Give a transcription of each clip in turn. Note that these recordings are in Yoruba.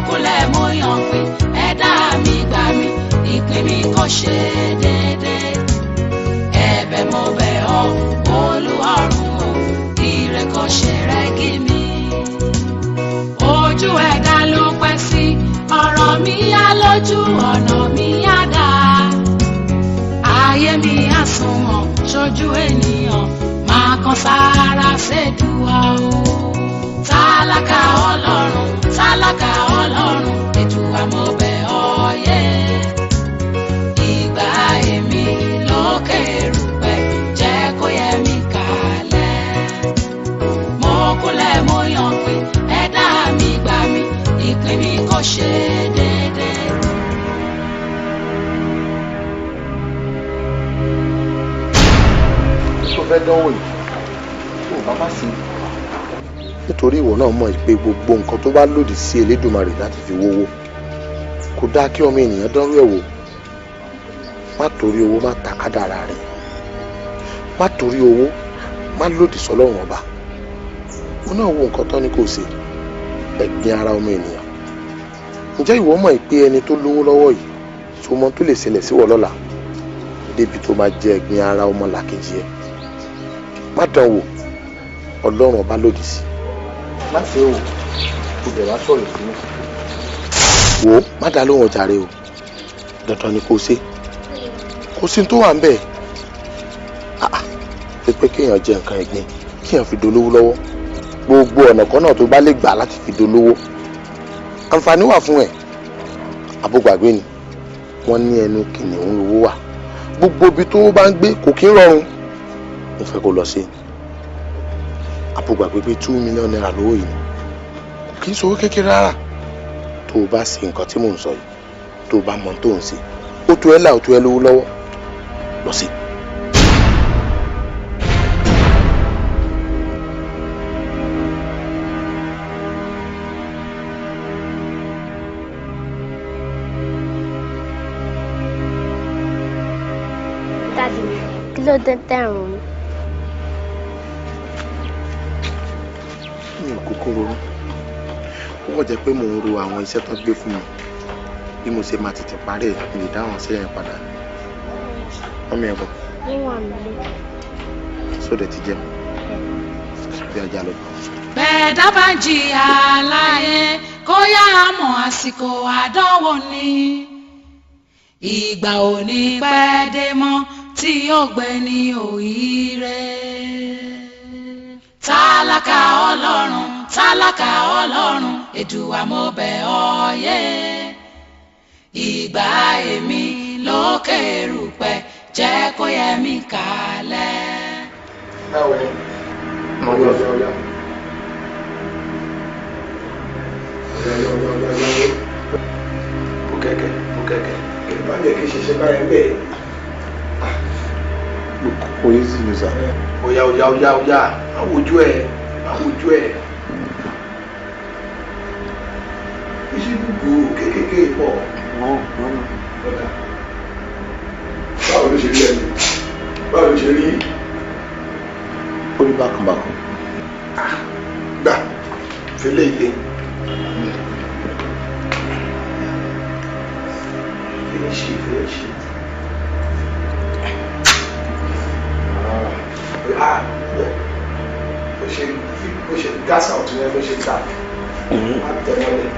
Kúnlẹ̀ mo yàn pé ẹ̀dá mi gbà mí, ìpín mi kò ṣe déédéé. Ẹ̀bẹ̀ mo bẹ̀ ọ́ Olúwarun o, ire kò ṣe rẹ́gí mi. Ojú ẹ̀dá ló pẹ́ sí, ọ̀rọ̀ mi á lójú, ọ̀nà mi á dáa. Ayé mi á sunwọ̀n sójú ènìyàn, máa kan sára ṣèdúwà o. Tálákà Ọlọ́run, tálákà Ọlọ́run, ètùwà mo bẹ̀ ọ́ yẹ. Ìgbà èmi lókè erùpẹ̀ jẹ́ kó yẹ mí kalẹ̀. Mo kúnlẹ̀ mo yàn pé ẹ̀dá mi gbà mí, ìpín mi kò ṣe déédéé. Tó fẹ́ dánwò yìí tó bá má sí, nítorí ìwọ náà mọ̀ pé gbogbo nǹkan tó bá lòdì sí Elédùmarè láti fi wówó kò dáa kí ọmọ ènìyàn dánrú ẹ̀ wò. Má torí owó má ta kádàrá rẹ̀, má torí owó má lòdì sọ́lọ́run ọba. Ó náà wo nǹkan tán ni kò ṣe ẹ̀gbin ara ọmọ ènìyàn. Ǹjẹ́ ìwọ mọ̀ pé ẹni tó lówó lọ́wọ́ yìí tó mọ tó lè ṣẹlẹ̀ síwọ lọ́la débi tó máa jẹ ẹ̀gbin ara ọmọ làkejì ẹ̀? Má dán wò, Ọlọ́run ọba lòdì sí. Má ṣe o, kò dẹ̀ wá sọ̀rọ̀ sínú. Wò ó, má dá lóhùn ọjà rẹ o, dandan ni kò ṣe. Kò sí tó wà ń bẹ̀. Ṣe pé kéèyàn jẹ nǹkan ẹ̀gbin kéèyàn fi dolówó lọ́wọ́, gbogbo ọ̀nà kan náà tó bá lè gbà láti fi dolówó, àǹfààní wà fún ẹ̀. Àbúgbàgbé ni wọ́n ní ẹnu kìnìún lówó wà, gbogbo ibi tó bá ń gbé kò kí ń rọrùn. Mo fẹ́ kó lọ sí àbúgbàgbé pé ₦2 million lówó yìí kò kí ń sọ owó kékeré rárá. Tó o bá ṣe nǹkan tí mò ń sọ yìí, tó o bá mọ tó ń ṣe, ó tó ẹ là, ó tó ẹ lówó lọ́wọ́, lọ sí. Daddy, kí ló dé tẹ̀rùn mi? Mi ò kúkú ronú, ó wọ́n jẹ́ pé mò ń ro àwọn iṣẹ́ tó gbé fún mi, bí mo ṣe máa tètè parí ẹ̀ lè dá àwọn iṣẹ́ yẹn padà. Wọ́n mi ẹ̀ bọ̀. Wọ́n wà nílé. Sódẹ̀ ti jẹun bí ajá lọ. Bẹ́ẹ̀ dábàá jìyà láyé kó yá mọ̀ àsìkò àdánwò ni. Ìgbà ò ní pẹ́ dé mọ́ tí yóò gbé ní òyìnrere. Tálákà Ọlọ́run, tálákà Ọlọ́run, Èdùà mo bẹ̀ ọ́ yé. Ìgbà èmi lókè erùpẹ̀ jẹ́ kó yẹ mí kalẹ̀. Báwo ni? Mo yọ ọyọ ọyọ. Ọyọ ọyọ ọyọ ọyọ. Bùkẹ́kẹ́ bùkẹ́kẹ́ kí ló bá yẹ kí ṣiṣẹ́ báyẹn bẹ́ẹ̀. Kò yé sí mi sà. Oya oya oya oya, má wojú ẹ, má wojú ẹ. Iṣẹ́ gbogbo kéékèèké pọ̀. Ọ̀dà. Báwo ló ṣe rí ẹni? Báwo ló ṣe rí? Ó rí bákan bákan. Gbà, fẹlẹ́ ilé. Finish it, finish it. Ah, bó ṣe gas out yẹn ló ṣe ta. Má tẹ̀ mọ́lẹ̀.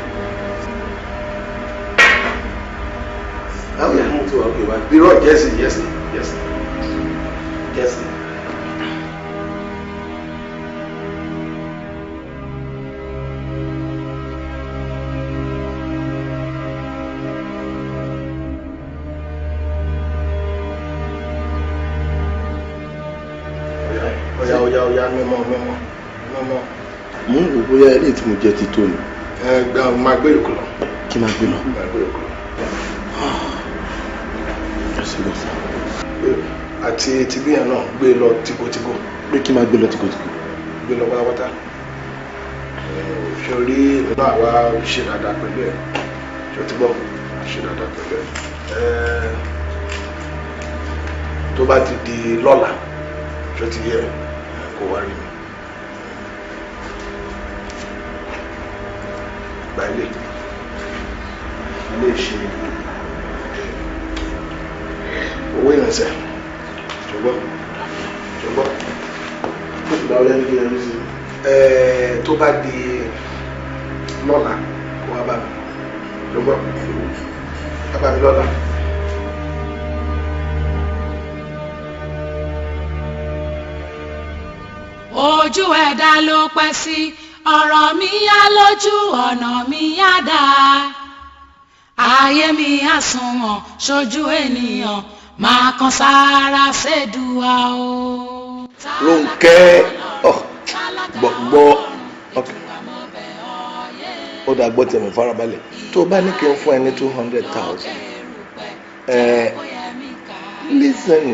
Báwo ni mo ti wà òkè báyìí? Irọ́ jẹ́sì jẹ́sì jẹ́sì jẹ́sì. Oya oya oya mímọ́ mímọ́ mímọ́. Mo ń wò bóyá eléyìí tí mo jẹ ti tó ni. Ẹ gbà, máa gbé yòókù lọ. Kí máa gbé lọ? Máa gbé yòókù lọ. Ẹ ṣe lọ sí. Àti tibíyàn náà gbé lọ tìkòtìkò. Pé kí máa gbé lọ tìkòtìkò. Gbé lọ pátápátá. Ṣé o rí èmi náà wá ṣe dáadáa pẹ̀lú ẹ̀? Ṣé o ti gbọ́? Ṣe dáadáa pẹ̀lú ẹ̀. Tó bá ti di lọ́la, ṣé o ti yẹ kó wá rí mi? Gba ilé. Lè ṣe owó ìrìnsẹ̀, ṣùgbọ́n ṣùgbọ́n Ìgbà wo lẹ́nu kí n yọjú sí? Tó bá di lọ́la, kó wá bá mi, ṣùgbọ́n wá bá mi lọ́la. Ojú ẹ̀dá ló pẹ́ sí, ọ̀rọ̀ mi á lójú, ọ̀nà mi á dáa, ayé mi á sunwọ̀n sójú ènìyàn, máa kan sára ṣèdúwà o. Rónkẹ́, ọ gbọ́ gbọ́, ok, ó dà, gbọ́ tẹ̀mí, farabalẹ̀. Tó o bá ní kí n fún ẹ ní 200,000, ẹ listen.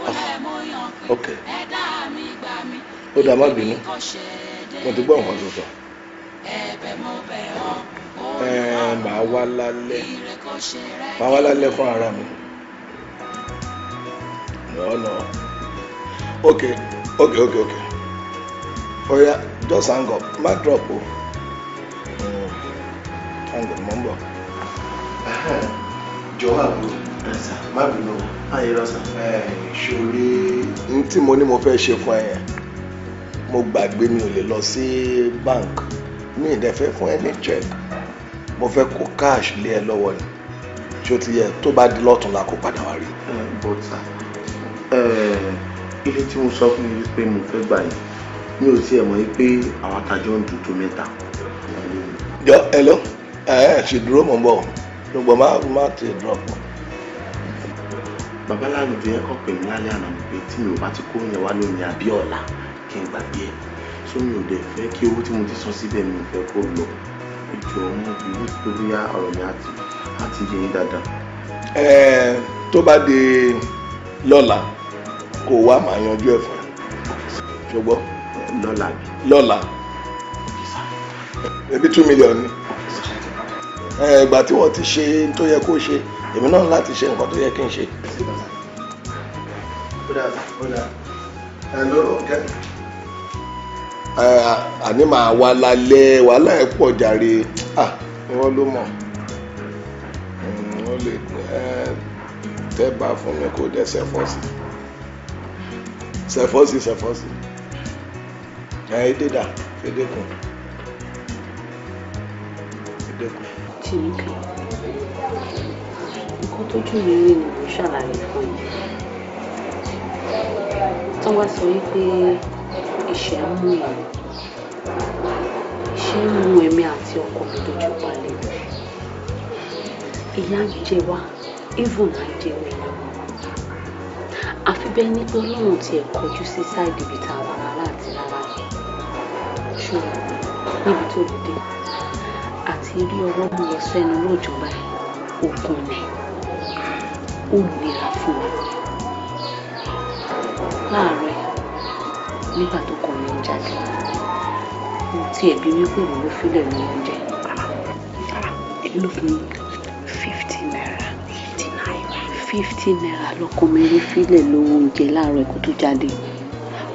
Ah, ok, ó dà, má bínú, mo ti gbọ́ nǹkan tó sọ. Ẹ màá wá lálẹ́, màá wá lálẹ́ fún ara mi. No, no, ok. Oya, just hang up, má drop o. Hang up, mo ń bọ̀. Jọ̀wọ́ àbúrò, má bínú. Ayé lọ sà. Ṣòrí n tí mo ní mo fẹ́ ṣe fún ẹ yẹn, mo gbàgbé, mi ò lè lọ sí bank, mi ì dẹ̀ fẹ́ fún ẹ ní check, mo fẹ́ kó cash lé ẹ lọ́wọ́ ni. Ṣó ti yẹ? Tó bá di lọ́tùnla, kó padà wá rí. But sir, ilé tí mo sọ fún mi pé mo fẹ́ gbà yìí, mi ò tiẹ̀ mọ̀ pé àwọn atajọ́ ń dùn tó mẹ́ta. Jọ, hello, ẹ ẹ ṣe dúró, mọ̀ ń bọ̀, ṣùgbọ́n má ti drop. Bàbá lálùjọ yẹn kàn pè mí lálẹ́ àná ni pé tí mi ò bá ti kó yẹn wá lónìí àbí ọ̀la, kí n gbàgbé ẹ̀. So mi ò dẹ̀ fẹ́ kí owó tí mo ti san síbẹ̀, mi ò fẹ́ kó lọ. Ìjọ mo believe pé bóyá ọ̀rọ̀ mi á ti yé yín dáadáa. Ẹ tó bá di lọ́la, kó wá, máa yanjú ẹ̀ fún ẹ, ṣùgbọ́n. Lọ́la bí? Lọ́la, ebi 2 million ni. Ẹ ìgbà tí wọ́n ti ṣe tó yẹ kó ṣe, èmi náà láti ṣe nǹkan tó yẹ kí n ṣe. Ó dà, ó dà. Hello, okay. Ẹ àní màá wá lálẹ́, wàhálà ẹ̀ pọ̀ jàre. Ah, ìwọ ló mọ̀. Ó lè tẹ́ bá fún mi, kó dẹ̀ ṣẹ̀fọ́ sí, ṣẹ̀fọ́ sí, ṣẹ̀fọ́ sí. Ẹ ẹ dà, fédékun, fédékun. Tinúkẹ́, nǹkan tójú mi rí ni mo ṣàlàyé fún yín. Tó wá sọ wípé ìṣẹ́ ń mú èmi, ìṣẹ́ ń mú èmi àti ọkọ mi dojú balẹ̀. Ìyà ń jẹ wá, even à ń jẹ mí lọ́wọ́. Àfi bẹ́ẹ̀ ni pé Ọlọ́run tiẹ̀ kọjú sí side ibi tá a wà rárá àti rárá. Ṣùgbọ́n níbi tó lè dé àti rí ọwọ́ mú lọ sẹ́nu lóòjọ́ báyìí, ogun ni, ó nira fún wa. Láàárọ̀ ẹ̀, nígbà tó kọ mi ń jáde, mo tiẹ̀ bí wípé òun ló fílẹ̀ ní oúnjẹ. Èmi ló fún mi ₦50. ₦50, ₦50 lọkọ mi rí fílẹ̀ lówó oúnjẹ láàárọ̀ ẹ̀ kó tó jáde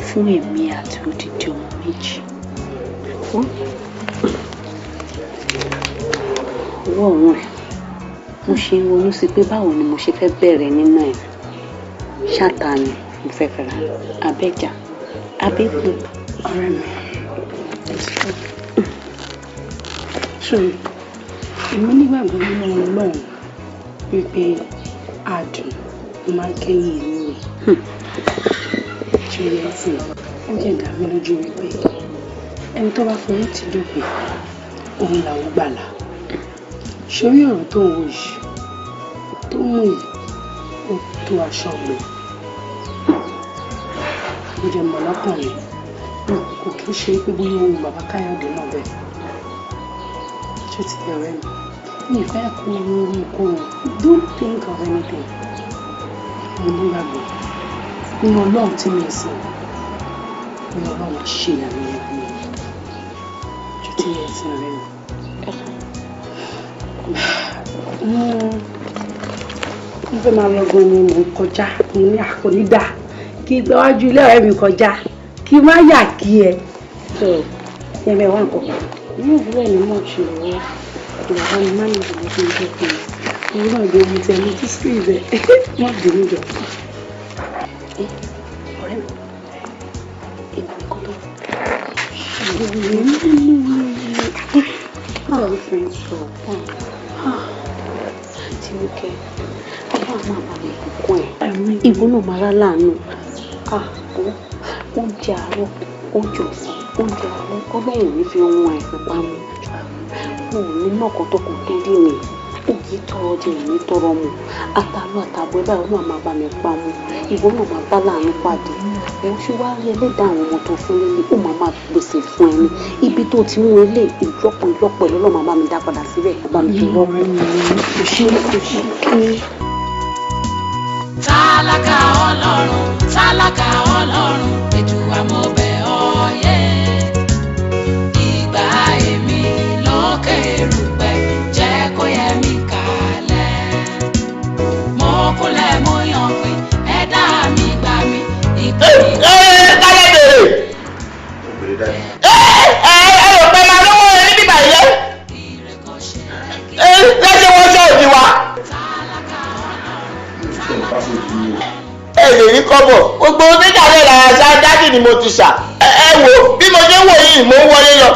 fún èmi àti odidi ọmọ méjì. Owó ọ̀hún ẹ̀, mo ṣe ń ronú sí pé báwo ni mo ṣe fẹ́ bẹ̀rẹ̀ nínú ẹ̀. Ṣáta ni mo fẹ́ fẹ́ ra abẹ́jà abẹ́pò. Ọ̀rẹ́ mi, ṣòro, èmi nígbàgbọ́ nínú Ọlọ́run wípé adùn ló máa ń kẹ́yìn ìlú rẹ̀. Ṣe yẹ sí ó jẹ́ dá mi lójú wípé ẹni tó bá forí tì dópin, òun làwọn gbàlà. Ṣorí ọ̀rọ̀ tó ń wò yìí, tó mú yìí, ó tó aṣọ gbẹ. Mo jẹ́ mọ̀ lọ́kàn mi kò kí ń ṣe pé bóyá ohun bàbá Káyọ̀dé náà bẹ́ẹ̀. Ṣé ti bẹ̀rẹ̀ mi? Mi ì fẹ́ kó ronú kó o, don't think of anything. Mo nígbàgbọ́ nínú Ọlọ́run tí mi sìn, ní Ọlọ́run ṣe ìyàwó mi. Ṣé ti yẹ sí, ọ̀rẹ́ mi? Mo fẹ́ máa lọ gan ni, mò ń kọjá, mo ní àkóní dà kí gbáwájú ilé ọ̀rẹ́ mi kọjá kí má yà kí ẹ. So yẹn bẹ́ẹ̀ wá nǹkan mi ò fi bẹ́ẹ̀ ní mọ̀ ṣe lọ́wọ́. Ìyàwó mi má ní ìdílé fún mi fún mi. Òun náà gbé omi tí ẹni tí squeeze ẹ̀. Má bínú jọ. Ọ̀rẹ́ mi, èmi nìkan tó. Báwo fi ń sọ? Tinúkẹ́, Ọlọ́run máa bá mi bùkún ẹ̀. Ìwọ náà máa rá láàánú. Oúnjẹ àárọ̀, oúnjẹ ọ̀sán, oúnjẹ alẹ́, Ọlọ́run ò ní fi ohun àìsàn pamọ́. Mo ò ní mọ̀kàn tó kàn tó dì mí. Òkè tọrọ jẹ ìní tọrọ mu. Àtàlọ́ àtàbọ̀ ẹ báyìí Ọlọ́run máa bá mi pamọ́. Ìwọ náà máa bá láàánú pàdé. Mo ṣe wá rí ẹlẹ́dàá àwọn ọmọ tó fún lélẹ̀, ó máa máa pèsè fún ẹni. Ibi tó ti mú ilé ìlọ́po ìlọ́po ẹ̀ lọ́lọ́ máa bá mi dá padà síbẹ̀. Bá mi fi rọ́pò. Kò ṣe kò ṣe. Tálákà Ọlọ́run, tálákà Ọlọ́run, ètò àmọ̀bẹ̀ ọ̀yẹ́. Ìgbà èmi lókè erùpẹ̀ jẹ́ kó yẹ mí kalẹ̀. Mo kúnlẹ̀ mo yàn pé ẹ̀dá mi gbà mí ìpín. Káyọ̀ bèrè. Ẹ ẹ ẹ rò pé máa lówó ẹ níbí báyìí lẹ́. Ẹ lẹ́sẹ̀ wọ́n ṣe òbí wa. Ẹ lè rí kọ́bọ̀ gbogbo nígbà náà lára ṣá dádì ni mo ti ṣà. Ẹ wò bí mo ṣe ń wò yìí, mò ń wọlé lọ.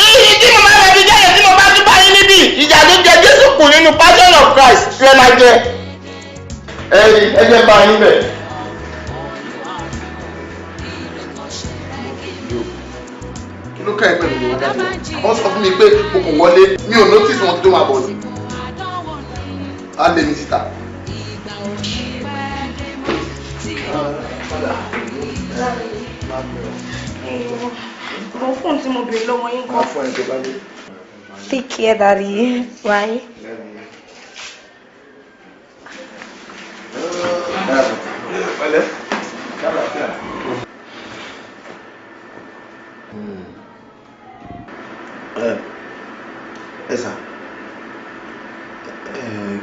Ìyí tí mo máa rẹ̀ fi jáde tí mo bá tún bá yín níbí, ìjà tó jẹ Jésù kù nínú Passion of Christ lẹ́ máa jẹ. Ẹ ẹ jẹ́ bá yín bẹ̀. Kí ló ká ẹ pẹ̀lú ìwọ dájú? Wọ́n sọ fún mi pé o kò wọlé, mi ò notice wọn tó máa bọ̀ ni. Á lé mi síta. Mo fóònù tí mo béèrè lọ́wọ́ yín kọ́. Fún ẹ tó bá dé. Take care, Daddy. Bye. Pẹ̀lẹ́. Ẹ sà,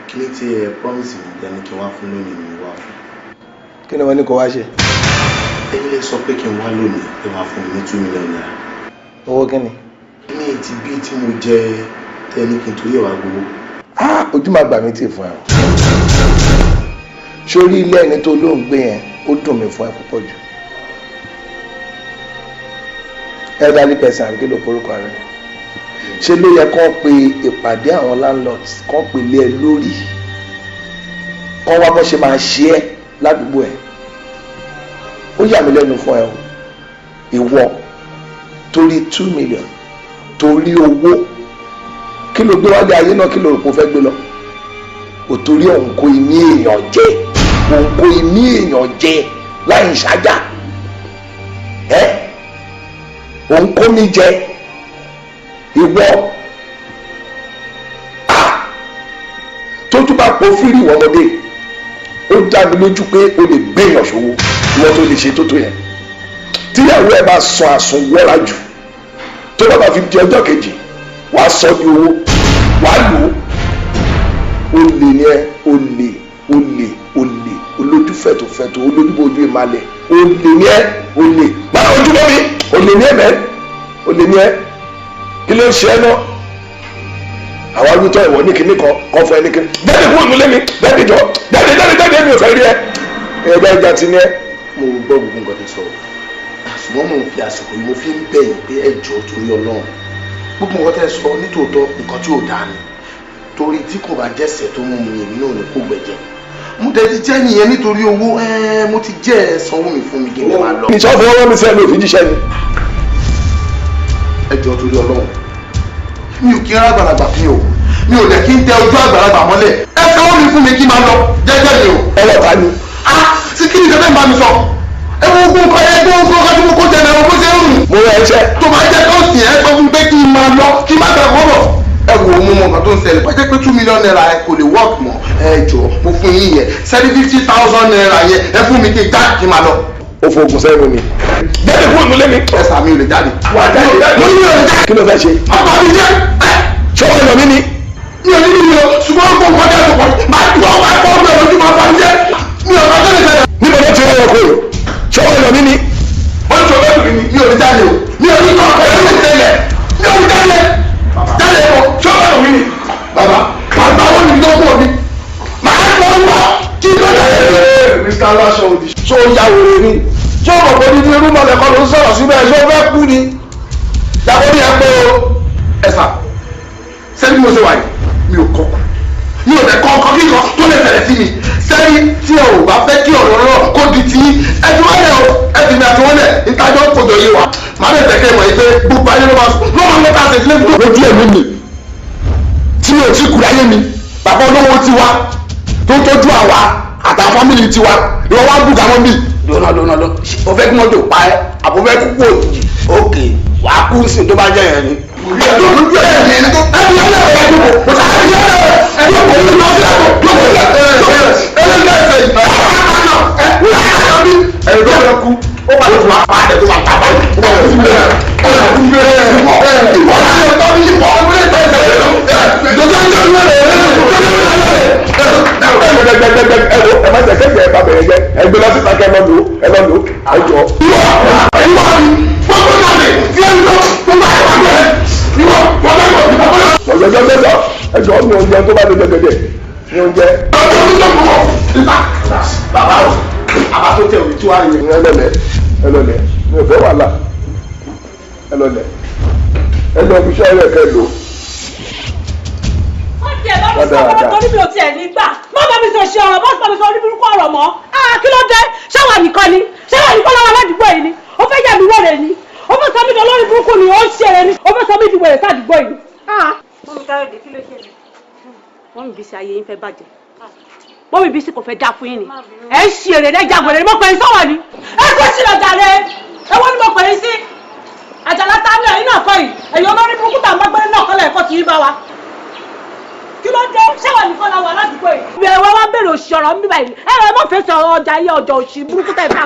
kí ni tí ẹ promise mi dání kí n wá fún lónìí ni mo wá fún? Kí ni wọ́n ní kó wá ṣe? Ẹ̀yin lè sọ pé kí n wá lónìí, ẹ wá fún mi ní 2 million naira. Owó kí ni? Ní ti bí tí mo jẹ tẹ́ ní kí n torí ẹ̀ wá gbowó. Ojú máa gbà mí tì fún ẹ o. Sórí ilé ẹni tó ló ń gbé yẹn, ó dùn mí fún ẹ púpọ̀ jù. Elderly person àbí kí ló porúkọ rẹ? Ṣé ló yẹ kán pe ìpàdé àwọn landlords, kán pe lé ẹ lórí, kán wá bọ́ ṣe máa ṣe ẹ́ ládùúgbò ẹ̀? Ó yà mí lẹ́nu fún ẹ o. Ìwọ torí 2 million, torí owó, kí ló gbé wálé ayé náà? Kí ló rò pé o fẹ́ gbé lọ? Ò torí òun kó imí èèyàn jẹ, òun kó imí èèyàn jẹ láì ṣájà ẹ, òun kó mi jẹ. Ìwọ tó tún bá pọ̀ fírí ìwọ ọmọdé, ó dá mi lójú pé o lè gbé èèyàn ṣòwò. Ìwọ tó lè ṣe tó tó yẹn, tíyàwó ẹ bá sọ àsùn wọ́ra jù, tó bá bá fi di ọjọ́ kejì, wàá sọ di owó, wàá lò ó. Ó lè ní ẹ, ó lè, ó lè, ó lè, olójú fẹ̀tòfẹ̀tò, olójúbójú ìmalẹ̀, ó lè ní ẹ, ó lè máa ojú mọ́ mi, ó lè ní ẹ mẹ́, ó lè ní ẹ. Kí ló ń ṣe ẹ náà? Àwọn awítọ́ ìwọ ní kinní kan kan fún ẹ ní kinní. Jáde kúrò nílé mi, jáde jọ, jáde jáde jáde, mi ò fẹ́ rí ẹ. Ẹgbẹ́ ẹja ti ní ẹ. Mo gbọ́ gbogbo nǹkan tó sọ, ṣùgbọ́n mo fi àsìkò yìí mo fi ń bẹ̀ yín pé ẹ jọ̀ọ́ torí Ọlọ́run. Gbogbo nǹkan tẹ́ sọ nítòótọ́ nǹkan tí ò dáa ni, torí tí kò bá jẹ́sẹ̀ tó mú mi, èmi náà ní kó gbẹ̀jẹ̀. Mo dẹ̀ ti jẹ́ nìyẹn nítorí owó. Mo ti jẹ́ ẹ sanwó mi fún mi kí n lè máa lọ. Ìṣọ́ fún ọwọ́ mi sẹ́nu òfin jíṣẹ́ ni. Ẹ jọ̀ọ́ torí Ọlọ́run, mi ò kí ń rá àgbàlagbà fi o, mi ò dẹ̀ kí ń tẹ ojú àgbàlagbà mọ́lẹ̀. Ẹ sanwó mi fún mi kí n máa lọ jẹ́jẹ́ mi o. Ọlọ́ta ni. Sí kí ni ìjọba ń bá mi sọ? Ẹ wo ogun kan, ẹ gbọ́ ogun kan tí mo kó jẹ náà, bó ṣe ń rùn. Mo rẹ ẹṣẹ. Tó máa jẹ́ tó sì ẹ sọ fún pé kí n máa lọ, kí n má bẹ̀rẹ̀ kọ́bọ̀. Ẹ wo mo mọ nǹkan tó ń ṣẹlẹ̀. Bá jẹ́ pé 2 million naira ẹ kò lè work mọ́. Ẹ jọ mo fún yín yẹn. Sẹ́ni 50,000 naira yẹn ẹ fún mi kí n já kí n máa lọ. O fògùn sẹ́nu ni. Jáde kúrò nílé mi. Ẹ sàmì ò lè jáde. Wà á jáde. Mo ní mi ò lè jáde. Kí ló fẹ́ ṣe? Ọkọ mi jẹ́. Ṣé wọ́n lọ mí ni? Mi ò ní mi ò ṣùgbọ́n ó kó nǹkan jẹ́ tó pọ̀. Màá tún ọwọ́ ẹ̀kọ́ mi ò lójú máa fà mí jẹ́. Mi ò lọ́jọ́ lè ṣẹlẹ̀. Níbo ló ti rán ọkọ yìí? Ṣé wọ́n lọ mí ni? Ó ní sọ bẹ́ẹ̀ mi ò ní jáde o. Mi ò ní kọ́ ọ̀rẹ́ mi tẹ́lẹ̀. kú ni dàbọ̀ ní ẹ pé o. Ẹ sà, sẹ́ni bí mo ṣe wà yìí, mi ò kọ́, mi ò dẹ̀ kọ́ ọkọ kíkan tó lè tẹ̀lé sí mi. Sẹ́ni tí ẹ ò bá fẹ́ kí ọ̀rọ̀ náà kó di ti ẹ ti wọ́n lẹ̀ o, ẹ ti mi àti wọ́n lẹ̀ ìtajọ́ kòjọ yé wa. Màá lè tẹ̀kẹ́ mọ̀ yìí pé gbogbo ayé ló máa ló máa ń lọ́ta ṣe sílé lójú ẹ̀mí mi tí mi ò tí kú láyé mi. Bàbá olówó tiwa tó ń tọ́jú àwa àtàwọn fámìlì tiwa ìwọ wá bùkà mọ́ mi. Lọ́nà lọ́nà lọ́nà, o fẹ́ kí mọ́tò pa ẹ́ àbò fẹ́ kú kú òjijì? Òkè wàá kú sí tó bá jẹ́ yẹn ni. Lójú ẹ̀mí ẹni tó ẹni yẹn lẹ́wọ̀ ẹni kò kò ẹni yẹn lẹ́wọ̀ ẹni kò ní lọ sí ẹ̀kọ́ ẹni tó fẹ́ kú ó bá lóṣù apá ẹ̀ tó bá ta báyìí ó bá lóṣù bẹ́ẹ̀ ìwọ láyé tó ní ìwọ Ẹ má jẹ kẹsì ẹ bá bẹ̀rẹ̀ jẹ, ẹ gbé lọ sí pàkẹ, ẹ lọ lò, ẹ lọ lò, ẹ jọ. Jọjọjọjọ, ẹ jọ, mi ò jẹun tó bá dé jẹjẹjẹ mi ò jẹ. Bàbá o, àbá tó tẹ òní tí wàá yẹ. Ẹ lọlẹ, ẹ lọlẹ, mi ò fẹ́ wàhálà. Ẹ lọlẹ, ẹ lọ fi iṣẹ́ rẹ kẹ lò. Wọ́n tiẹ̀ bá mi sọ ọ̀rọ̀ torí mi ò tiẹ̀ ní gbà. Má bá mi sọ ṣe ọ̀rọ̀, má bá mi sọ orí burúkú ọ̀rọ̀ mọ́. Kí ló dé? Ṣáwa nìkan ni? Ṣáwa nìkan lọ́wọ́ aládùúgbò yìí ni? Ó fẹ́ yà mí wẹ̀rẹ̀ ni? Ó fẹ́ sọ mí di olórí burúkú ni? Ó ń ṣe rẹ ni? Ó fẹ́ sọ mí di wẹ̀rẹ̀ sádùúgbò yìí? Mummy Káyọ̀dé, kí ló ṣẹlẹ̀? Mummy Bísí, ayé yín fẹ́ bàjẹ́. Mummy Bísí, kò fẹ́ dáa fún yín ni. Ẹ̀ ń ṣe èrè lẹ́jà wẹ̀rẹ̀ ni mo pè é sọ̀rọ̀ ni. Ẹ kó sí lọ jàre. Ẹ wọ́n ní mo pè é sí. Àjàlá tá ní ẹ̀yin náà kọ́ yìí. Ẹ̀yin olórí burúkú tà ń bá gbẹ́rẹ́ náà kọ́lẹ̀ ẹ̀kọ́ ti yín bá wa. Kí ló dé? Ṣáwa nìkan la wà ládùúgbò yìí? Ẹ wá wá bèrè òṣì ọ̀rọ̀ mi báyìí. Ẹ rẹ mọ̀ fẹ́ sọ ọjà iye ọjọ́ òṣì burúkú tẹ̀ fà.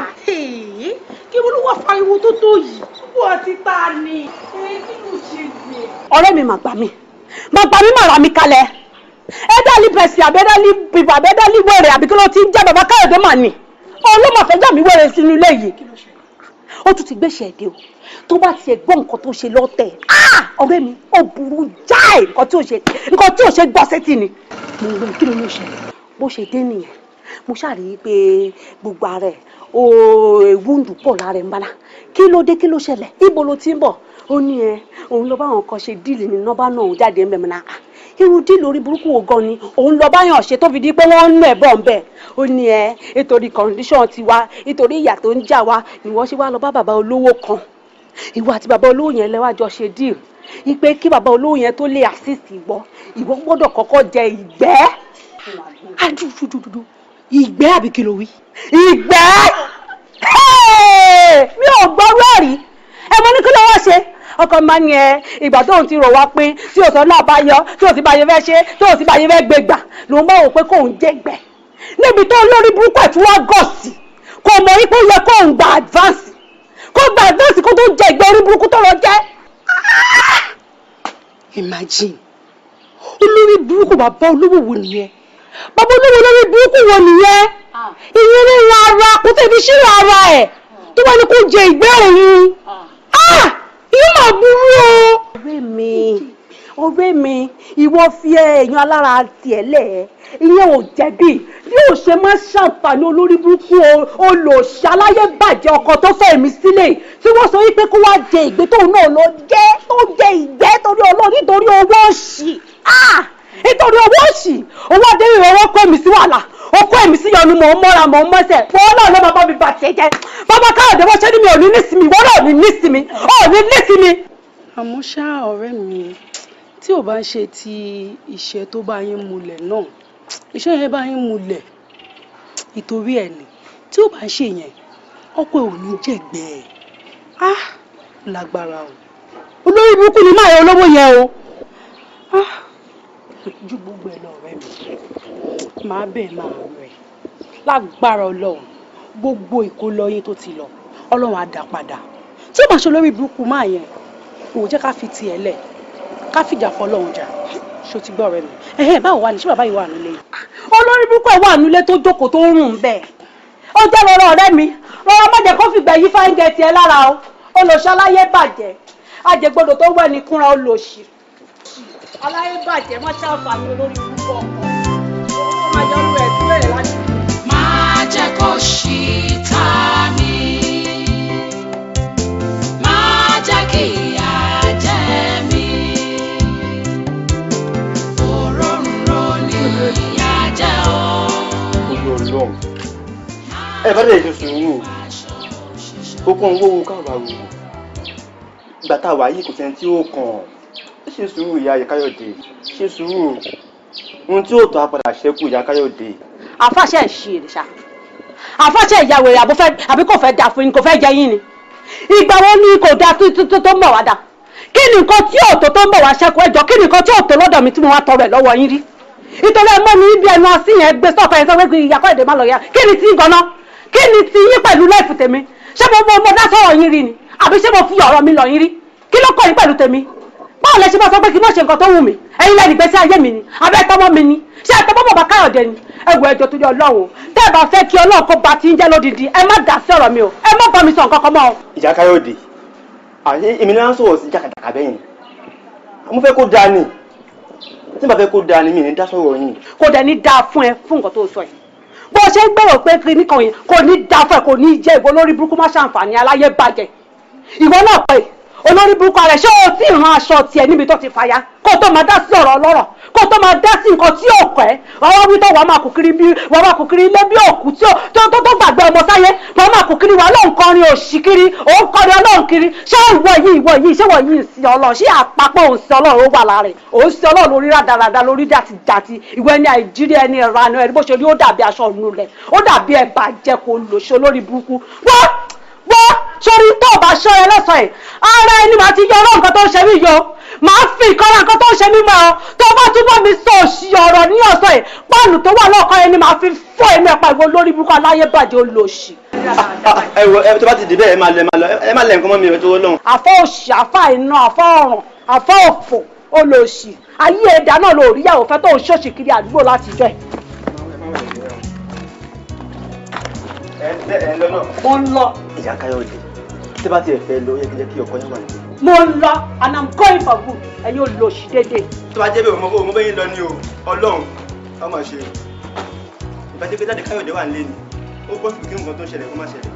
Kí wọ́n wá fariwo tó tó yìí? Wọ́n ti ta ni. Kí ló ṣe lè? Ọ̀rẹ́ mi mà gbà mí. Mà gbà mí, mà rà mí kalẹ̀. Elderly person àbí elderly people àbí elderly wẹ̀rẹ̀ àbí kí ló ti ń jẹ́ bàbá Káyọ̀dé mà ní. Òun ló mà fẹ́ jà mí wẹ̀rẹ̀ sínú ilé yìí. Ó tún ti gbéṣẹ́ dé o. Tó bá tiẹ̀ gbọ́ nǹkan tó ṣe lọ́tẹ̀, ọ̀rẹ́ mi, ó burú jáì. Nǹkan tí ò ṣe gbọ́ sétí ni. Mo ń gbọ́, kí ló ló ṣẹlẹ̀? Bó ṣe dé nìyẹn, mo ṣàrí pé gbogbo ara ẹ̀ ó wound pọ̀ lára ẹ̀ ń bala. Kí ló dé? Kí ló ṣẹlẹ̀? Ibo ló ti ń bọ̀? Ó ní ẹ òun lọ báwọn kan ṣe deal ní nọ́bà náà, òun jáde ń bẹ̀ mọ́ náà. Irú deal orí burúkú wo gan ni òun lọ báyàn ṣe tó fi di pé wọ́n ń nù ẹ̀ bọ̀ ń bẹ̀? Ó ní ẹ nítorí condition tiwa, nítorí ìyà tó ń jà wá ni wọ́n ṣe wá lọ bá bàbá olówó kan. Ìwọ àti bàbá olówó yẹn lẹ́wà jọ ṣe deal ipe kí bàbá olówó yẹn tó lè assist ìwọ, ìwọ gbọ́dọ̀ kọ́kọ́ jẹ ìgbẹ́ adúdúdúdú. Ìgbẹ́ àbí kí ló wí? Ìgbẹ́! Mi ò gbọ́rú ẹ̀ rí. Ẹ mọ ní kí ló wá ṣe? Ọkọ máa ń yẹ ìgbà tóun ti rò wá pín tí òsán náà bá yọ, tí òsì bá yẹ fẹ́ ṣe, tí òsì bá yẹ fẹ́ gbé gbà, lòun bá wò pé kóun jẹ́ gbẹ́ níbi tó lórí burúkú ẹ̀ tí wọ́n gọ̀ sí. Kò mọ̀ wípé ó yẹ kóun gba advance, kó gba advance kó tó jẹ ìgbẹ́ orí burúkú tó lọ jẹ́. Imagine, olórí burúkú bàbá olówó wo nìyẹn? Bàbá olówó olórí burúkú wo nìyẹn? Ìyẹn ní ara kò tẹ̀bi ṣírò ara ẹ̀ tó bá ní kó jẹ ìgbẹ́ òun. Ìyẹn máa burú o. Ọ̀rẹ́ mi, ọ̀rẹ́ mi, ìwọ fi èèyàn alára tiẹ̀ lẹ̀, ìyẹn ò jẹ̀bi. Bí ò ṣe máa ṣàǹfààní olórí burúkú olòṣì aláyébàjẹ́ ọkọ tó fẹ́ mi sílẹ̀ tí wọ́n sọ wípé kó wá jẹ ìgbẹ́, tóun náà lọ jẹ́, tó jẹ ìgbẹ́ torí Ọlọ́run, nítorí owó òṣì, nítorí owó òṣì, owó adéyìn, owó kó èmi sí wàhálà, ó kó èmi sí yọnu. Mò ń mọ́ra, mò ń mọ́sẹ̀ wọ́n náà ló máa bá mi bà tiẹ̀ jẹ́. Bàbá Káyọ̀dé, wọ́n ṣe ní mi ò ní nísìmí, wọ́n náà ò ní nísìmí, ò ní nísìmí. Àmọ́ ṣá, ọ̀rẹ́ mi, tí ò bá ń ṣe ti ìṣẹ́ tó bá yín mulẹ̀ náà, iṣẹ́ yẹn bá yín mulẹ̀ ìtorí ẹ̀ ni. Tí ò bá ń ṣe yẹn, ọkọ ẹ̀ ò ní jẹ̀gbẹ́ ẹ̀. Á lágbára o. Olórí burúkú ni máa yẹ olówó yẹn o. Ah, ju gbogbo ẹ lọ, ọ̀rẹ́ mi, máa bẹ̀ máa rẹ̀ lágbára Ọlọ́run. Gbogbo ìkólọ yín tó ti lọ, Ọlọ́run á dá padà. Tí ó bá ṣe olórí burúkú máa yẹn, òun jẹ́ ká fi tiẹ̀ lẹ̀, ká fìjà fọlọ́run jà. Ṣó ti gbọ́, ọ̀rẹ́ mi? Ẹ̀hẹ́, báwo wà ní? Ṣé bàbá yìí wà nílé yìí? Olórí burúkú ẹ̀ wà nílé tó jókòó tó ń rùn bẹ́ẹ̀. Ó jẹ́ rọrọ ọ̀rẹ́ mi, rọrọ, má jẹ́ kó fìgbà yí fáńgẹ̀ tiẹ̀ lára o. Olòṣì aláyé bàjẹ́, àjẹgbọdọ̀ tó wẹ̀ ní kúnra, olòṣì aláyé bàjẹ́, má ṣàǹfààní olórí burúkú ọkọ ó máa yọ ọ́ ẹ̀ sílẹ̀ láti. Má jẹ́ kó ṣì ta mí. Má jẹ́ Ọlọ́run ẹ bá lè ṣe sùúrù ó kàn ń wówó káwá wò ìgbà tá a wà yìí kò sẹ́ni tí ó kàn ó ṣe sùúrù ìyá Káyọ̀dé ṣe sùúrù ohun tí ó tọ́ a padà ṣẹ́kù ìyá Káyọ̀dé. Àfàṣẹ ìṣe rẹ ṣá, àfàṣẹ ìyàwó rẹ àbí kò fẹ́ dà fún yín, kò fẹ́ jẹ yín ni. Ìgbà wo ni kò dáa tó ń bọ̀ wá dà? Kí ni nǹkan tí òtò tó ń bọ̀ wá ṣẹ́kù? Ẹjọ́, kí ni nǹkan tí òtò lọ́dọ̀ mi tí mo wá tọrọ ẹ̀ lọ́wọ́ yín rí? Ìtọ́lẹ̀ ẹ mọ́ mi ibi ẹnu así yẹn gbé sọ́ọ̀kan yẹn sọ pé ìyá Káyọ̀dé má lọ yá. Kí ni tí gan-an? Kí ni tí yín pẹ̀lú life tèmi? Ṣé mo dá sọ̀rọ̀ yín rí ni, àbí ṣé mo fi ọ̀rọ̀ mi lọ yín rí? Kí ló kọ́ yín pẹ̀lú tèmi? Báwo lẹ ṣe máa sọ pé kí n má ṣe nǹkan tó wù mí? Ẹ̀yin lẹ́nu ìgbésí ayé mi ni, abẹ́ tọmọ mi ni? Ṣé ẹ tọmọ bàbá Káyọ̀dé ni? Ẹ wo, ẹjọ́ torí Ọlọ́run, tẹ́ ẹ bá fẹ́ kí Ọlọ́run kó ba ti ń jẹ́ lódìdí, ẹ má dá sí ọ̀rọ̀ mi o, ẹ má bá mi sọ nǹkan kan mọ́ o. Ìyá Káyọ̀dé, èmi náà ń sọ̀rọ̀ sí jàkàjàkà bẹ́yìn. Mo fẹ́ kó dáa ni, tí n bá fẹ́ kó dáa ni mi ní dá sọ̀rọ̀ yín. Kò dẹ̀ ní dáa fún ẹ fún nǹkan tó sọ yìí. Bó o ṣe ń gbèrò pé kí nìkan yẹn kò ní dáa fún ẹ, kò ní jẹ́ ìwọ lórí burúkú, má ṣàǹfààní aláyé bàjẹ́. Ìwọ náà pé olórí burúkú rẹ̀, ṣé o tí ì rán aṣọ tiẹ̀ níbi tó ti fàya kó o tó máa dá sí ọ̀rọ̀ ọlọ́rọ̀, kó o tó máa dá sí nǹkan tí ò kọ́ ẹ́? Ọwọ́ wí tó wàá máa kú kiri bí wàá máa kú kiri ilé bí òkú tí tó tó gbàgbé ọmọ sáyé, wàá máa kú kiri, wàá lóun kọrin òṣì kiri, òun kọrin Ọlọ́run kiri. Ṣé ìwọ yìí, ìwọ yìí, ṣé ìwọ yìí ń sin Ọlọ́run? Ṣé àpapọ̀ òun sin Ọlọ́run ó wà lára ẹ̀? Òun sin Ọlọ́run lórí rádaràda, lórí jàtijàti. Ìwọ ẹni àìjírí, ẹni ìranu, ẹni bó ṣe rí ó dàbí aṣọ ònulẹ̀, ó dàbí ẹ̀bà jẹ́ kó lò ṣe olórí burúkú. Wọ́n gbọ́ sórí tó o bá ṣọ́ ẹ lọ́sàn-án ẹ̀ ara ẹni màá ti yọ ọlọ́run nǹkan tó ń ṣe mí yọ, màá fi ìkọ́ra nǹkan tó ń ṣe mí mọ́ ọ. Tó bá túbọ̀ mi sọ òṣì ọ̀rọ̀ ní ọ̀sán ẹ̀, páànù tó wà lọ́kàn ẹni màá fi fọ́ ẹ̀mí ẹ̀pà. Ìwọ lórí burúkú aláyé bàjẹ́, olóṣì. Ẹ wo, ẹ tó bá ti dì bẹ́ẹ̀, ẹ máa lọ, ẹ máa lọ, ẹ máa lẹ nǹkan mọ́ mi, ẹ tó lọ́hùn. Àfọ́ òṣì, àfọ́ àìná, àfọ́ ọ̀ràn, àfọ́ òfò, olóṣì ayé ẹ̀dá náà ló rí yàwó fẹ́ tó ń ṣòṣì kiri àdúgbò látijọ́ ẹ̀. Ẹ lọ náà. Mo ń lọ. Ìyá Káyọ̀dé, tí bá tiẹ̀ fẹ́ lọ, ó yẹ kí jẹ́ kí ọkọ yẹn wà níbí. Mo ń lọ and I'm going for good. Ẹ̀yin olóṣì dédé. Tó bá jẹ́ bẹ́ẹ̀, mo bẹ́yìn lọ ní o. Ọlọ́run á máa ṣe ìbá jẹ́ pé jáde Káyọ̀dé wà nílé ni, ó bọ́ síbi kí nǹkan tó ń ṣẹlẹ̀ kó má ṣẹlẹ̀.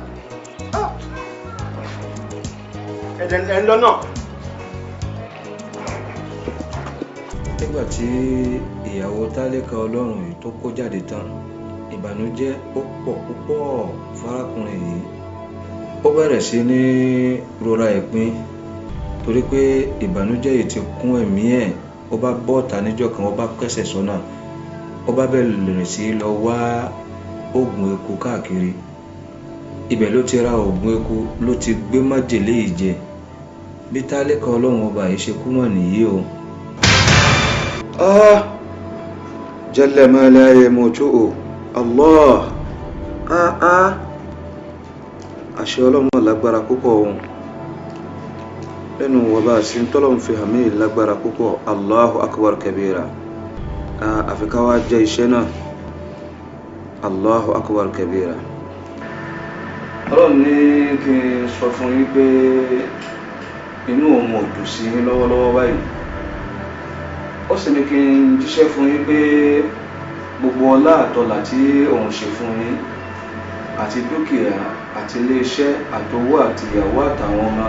Ẹ̀ ń lọ náà. Nígbà tí ìyàwó tálíkà Ọlọ́run yìí tó kó jáde tán, ìbànújẹ́ ó pọ̀ púpọ̀ fárákùnrin yìí. Ó bẹ̀rẹ̀ sí ní rora ìpín torí pé ìbànújẹ́ yìí ti kún ẹ̀mí ẹ̀. Ó bá bọ́ọ̀tà níjọ́ kan, ó bá kẹsẹ̀ sọ́nà, ó bá bẹ̀rẹ̀ sí lọ wá oògùn eku káàkiri. Ibẹ̀ ló ti ra oògùn eku, ló ti gbé májèlé yìí jẹ. Bí tálíkà Ọlọ́run ọba yìí ṣe kú mọ̀ nìyí o. Ah! Jalla ma la yamutu Allah. Ah ah! Àṣẹ Ọlọ́run lágbára púpọ̀ òun lẹ́nu wọba àti tọ́lọ́run fi hàn mí lágbára púpọ̀. Allahu akbar kabira. Àfi ká wá jẹ́ iṣẹ́ náà. Allahu akbar kabira. Ọlọ́run ní kí n sọ fún yín pé inú òun ò dùn sí yín lọ́wọ́lọ́wọ́ báyìí. Ó sì ní kí n jíṣẹ́ fún yín pé gbogbo ọlá àtọlà tí òun ṣe fún yín, àti dúkìá àti iléeṣẹ́ àtowó àti ìyàwó àtàwọn ọmọ,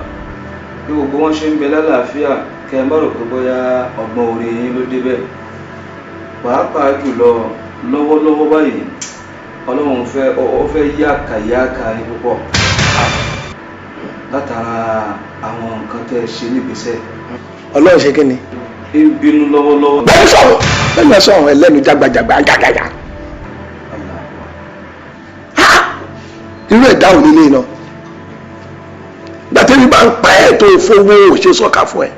bí gbogbo wọn ṣe ń bẹ lálàáfíà, kẹ ẹ má rò pé bóyá ọgbọ́n orí yín ló débẹ̀. Pàápàá jùlọ lọ́wọ́lọ́wọ́ báyìí, Ọlọ́run fẹ́ ó fẹ́ yákàyákà yín púpọ̀ látara àwọn nǹkan tẹ́ ẹ ṣe nígbésẹ̀. Ọlọ́run ṣe kí ni? Ń bínú lọ́wọ́lọ́wọ́. Bẹ́ẹ̀ sọ̀rọ̀, bẹ́ẹ̀ sọ̀rọ̀, ẹlẹ́nu jágbajàgba gàgàgà. Irú ẹ̀dá ò nílé iná gbàtẹ́bí bá ń pa ẹ̀ tó fowó ṣe sọ́ka fún ẹ.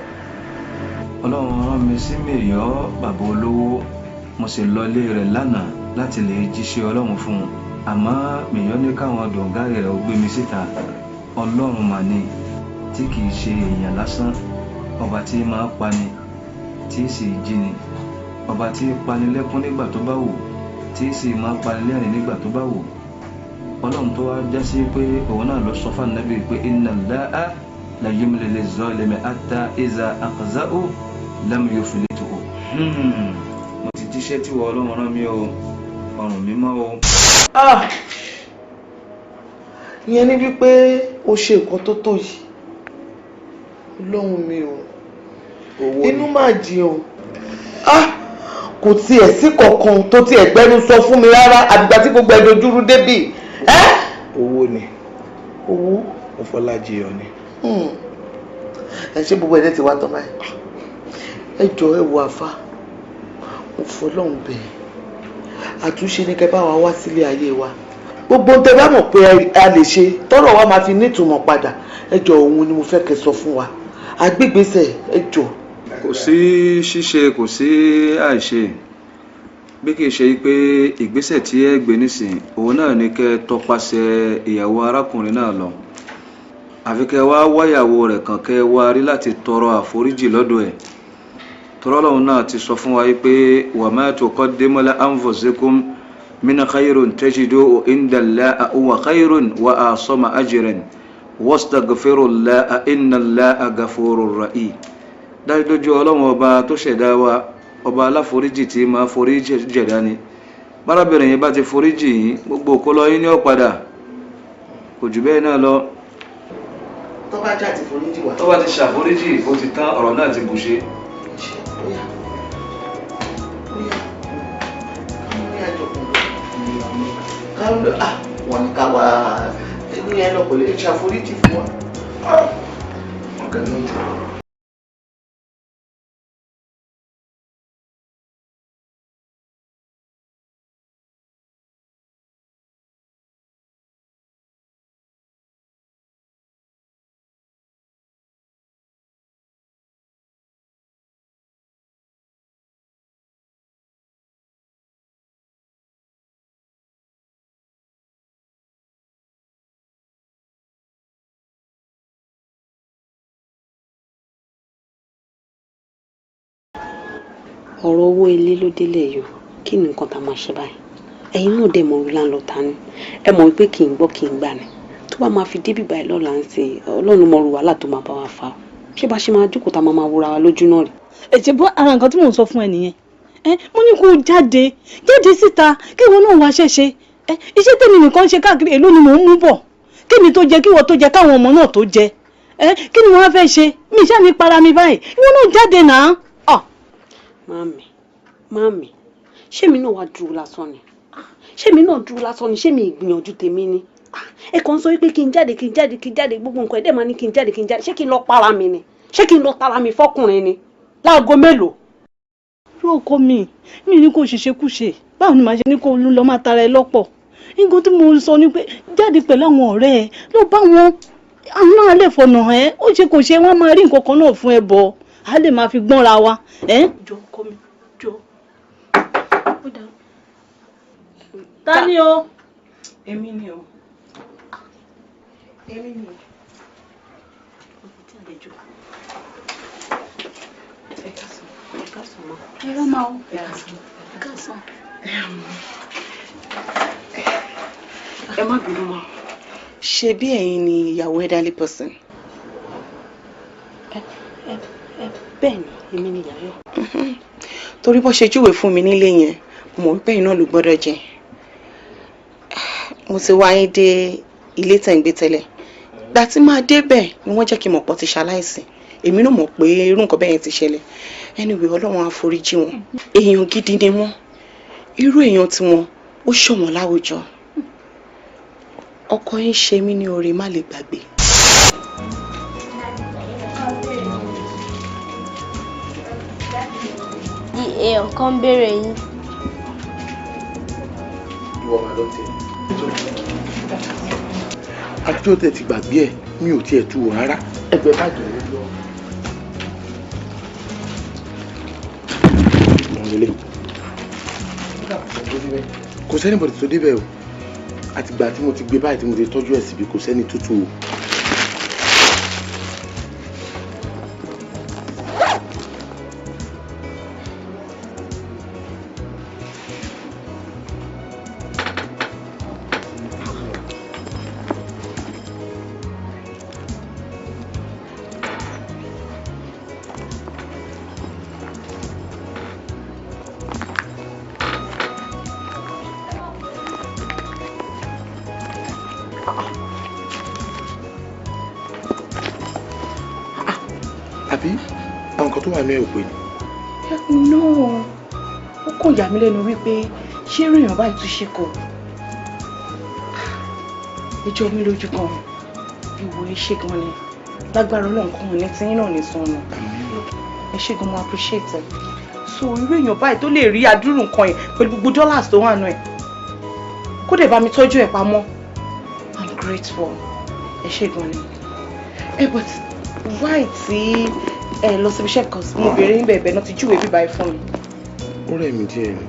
Ọlọ́run rán mi sí Mèyọ́ bàbá olówó, mo sì lọ ilé rẹ̀ lánàá láti lè jíṣẹ́ Ọlọ́run fún un, àmọ́ Mèyọ́ ní káwọn dọ̀gárì rẹ̀ ó gbé mi síta. Ọlọ́run mà ní tí kì í ṣe èèyàn lásán, ọba tí máa pani tí sì jí ni, ọba tí pani lẹ́kún nígbà tó bá wù, tí sì máa pani lẹ́rìn nígbà tó bá wù. Ọlọ́run tó wá já sí pé òun náà lọ sọ fún Ànábì pé inna Allaha la yumli liz-zalimi hatta iza akhadhahu lam yuflithu. Mo ti jíṣẹ́ tí wọ́n Ọlọ́run rán mi o, ọrùn mi mọ́ o. Ìyẹn ni wípé o ṣe nǹkan tó tó yìí. Ọlọ́run mi o, inú máa jìn o. Kò tiẹ̀ sí kankan tó tiẹ̀ gbẹ́nu sọ fún mi rárá, àgbà tí gbogbo ẹ̀ dojúrú débì. Owó ni. Owó. Mo fọlájiyọ ni. Ẹ ṣé gbogbo ẹ̀dẹ̀ ti wá tán báyìí. Ẹ jọ, ẹ wo àfa, mo fọlọ́run bẹ̀, àtúnṣe ní kẹ́ bá wa wá sílé ayé wa. Gbogbo tẹ́ bá mọ̀ pé a lè ṣe tọ́rọ̀ wa máa fi nítumọ̀ padà, ẹ jọ, òun ni mo fẹ́ kẹ́ sọ fún wa àgbégbèsè, ẹ jọ. Kò sí ṣíṣe, kò sí àìṣe, bí kì í ṣe pé ìgbésẹ̀ tí ẹ gbé nísìn, òun náà ni kẹ́ tọpasẹ̀ ìyàwó arákùnrin náà lọ, àfi kẹ́ wá wáyàwó rẹ̀ kàn, kẹ́ wá rí láti tọrọ àforíjì lọ́dọ̀ ẹ̀. Tọ́lọ́lọ́hún náà ti sọ fún wa pé wa ma tuqaddimu li anfusikum min khairin tajiduhu inda Allahi huwa khairun wa a'zama ajran wastaghfirullaha inna Allaha ghafurur rahim. Dájúdájú, Ọlọ́run ọba tó ṣẹ̀dá wa, ọba aláforíjì tí máa foríjì jẹ̀dá ni. Bárábìnrin yìí bá ti foríjì yín, gbogbo òkú lọ yín ní ọ̀padà, kò jù bẹ́ẹ̀ náà lọ. Tó bá já ti foríjì wá. Tó bá ti ṣàforíjì, ó ti tán, ọ̀rọ̀ náà ti bùṣe. Bóyá bóyá ní àjọkùn ká wọ́n ní ká wá ní ẹ lọ, kò lè ṣàforíjì fún wa. Ọ̀gá ló ń tẹ̀. Ọ̀rọ̀ owó ilé ló délé yìí o. Kí ni nǹkan tá a máa ṣe báyìí? Ẹ̀yin náà dẹ̀ mọ̀ orí láńlọ ta ni. Ẹ mọ̀ wípé kì í gbọ́, kì í gbà ni. Tó bá máa fi débì báyìí lọ́la ń sìn, Ọlọ́run mọ̀ ru wàhálà tó máa bá wa fà ó. Ṣé bá ṣe máa jókòó tá a máa wúra wa lójú náà rí? Ẹ ṣe bọ́ ara nǹkan tí mò ń sọ fún ẹ nìyẹn. Ẹ mo ní kó o jáde, jáde síta, kí ìwọ náà wá ṣẹ́ṣe. Ẹ iṣẹ́ tèmi nìkan ṣe káàkiri, èló ni mò ń mú bọ̀? Kí mi tó jẹ, kí ìwọ tó jẹ, káwọn ọmọ náà tó jẹ. Ẹ kí ni wọ́n fẹ́ ṣe? Mi ṣáà ní para mi báyìí. Ìwọ náà jáde náà. Mami, mami, ṣé mi náà wá dúró lásán ni? Ṣé mi náà dúró lásán ni? Ṣé mi ìgbìyànjú tèmi ni? Ẹ kàn ń sọ wípé kí n jáde, kí n jáde, kí n jáde, gbogbo nǹkan ẹ̀ dẹ̀ máa ní kí n jáde, kí n jáde. Ṣé kí n lọ para mi ni? Ṣé kí n lọ tara mi fọkùnrin ni? Láago mélòó? Irú ọkọ mi, mi ní kó ṣiṣẹ́ kúṣe. Báwo ni màá ṣe ní kó lọ máa tara ẹ lọ́pọ̀? Nǹkan tí mo sọ ni pé jáde pẹ̀lú àwọn ọ̀rẹ́ ẹ, lọ bá wọn, àwọn náà lè fọ̀nà ẹ. Ó ṣe kò ṣe, wọ́n máa rí nǹkan kan náà fún ẹ bọ̀, á lè máa fi gbọ́nra wa. Jọ ọkọ mi, jọ. Ta ni o? Èmi ni o. Èmi ni o. Ẹ káàsán, ẹ káàsán ma. Ẹ rán máa o. Ẹ káàsán. Ẹ má bínú mọ́. Ṣé bí ẹ̀yin ni ìyàwó elderly person? Bẹ́ẹ̀ ni, èmi ni ìyàwó. Torí bó ṣe júwèé fún mi nílé yẹn, mo mọ̀ wípé ẹ̀yin náà ló gbọ́dọ̀ jẹ́. Mo ti wá yín dé ilé tẹ̀ ń gbé tẹ́lẹ̀. Gbà tí máa débẹ̀ ni wọ́n jẹ́ kí n mọ̀ pọ̀ ti ṣaláìsí. Èmi náà mọ̀ pé irú nǹkan bẹ́ẹ̀ yẹn ti ṣẹlẹ̀. Anyway, Ọlọ́run á foríjì wọn. Èèyàn gidi ni wọ́n. Irú èèyàn tiwọn ó ṣọ̀wọ́n láwùjọ. Ọkọ yín ṣe mí ní oore má lè gbàgbé. Di èèyàn kan ń béèrè yín. Ìwọ máa lọ tiẹ̀. Àtijọ́ tẹ̀ ti gbàgbé ẹ̀, mi ò tiẹ̀ tu wò rárá. Ẹgbẹ́ bàjẹ́ ló lọ. Òun lélẹ̀. Kò sẹ́ni bọ̀dì tó débẹ̀ o. Àtìgbà tí mo ti gbé báyìí tí mo ti tọ́jú ẹ̀ síbi, kò sẹ́ni tó tu o. Àbí àwọn nǹkan tó wà ní ẹ̀ ò pé ni? No, Ó kàn yà mí lẹ́nu wípé ṣé irú èèyàn báyìí tún ṣe kọ. Ẹjọ́ mi lójú gan. Ìwò, ẹ ṣé gan ni. Lágbára Ọlọ́run kan ní tí yín náà ní sọnù. Ẹ ṣé gan, mo appreciate ẹ. So irú èèyàn báyìí tó lè rí adúrú nǹkan yẹn pẹ̀lú gbogbo dollars tó wà nù ẹ̀, kó dẹ̀ bá mi tọ́jú ẹ̀ pamọ́, I'm grateful. Ẹ ṣé gan ni. Ẹ, but why tí ẹ lọ síbi iṣẹ́? Kan mo béèrè ń bẹ̀ẹ̀bẹ̀ náà ti júwèé bíbá ẹ fún mi. Ó rẹ̀ mí díẹ̀ ni.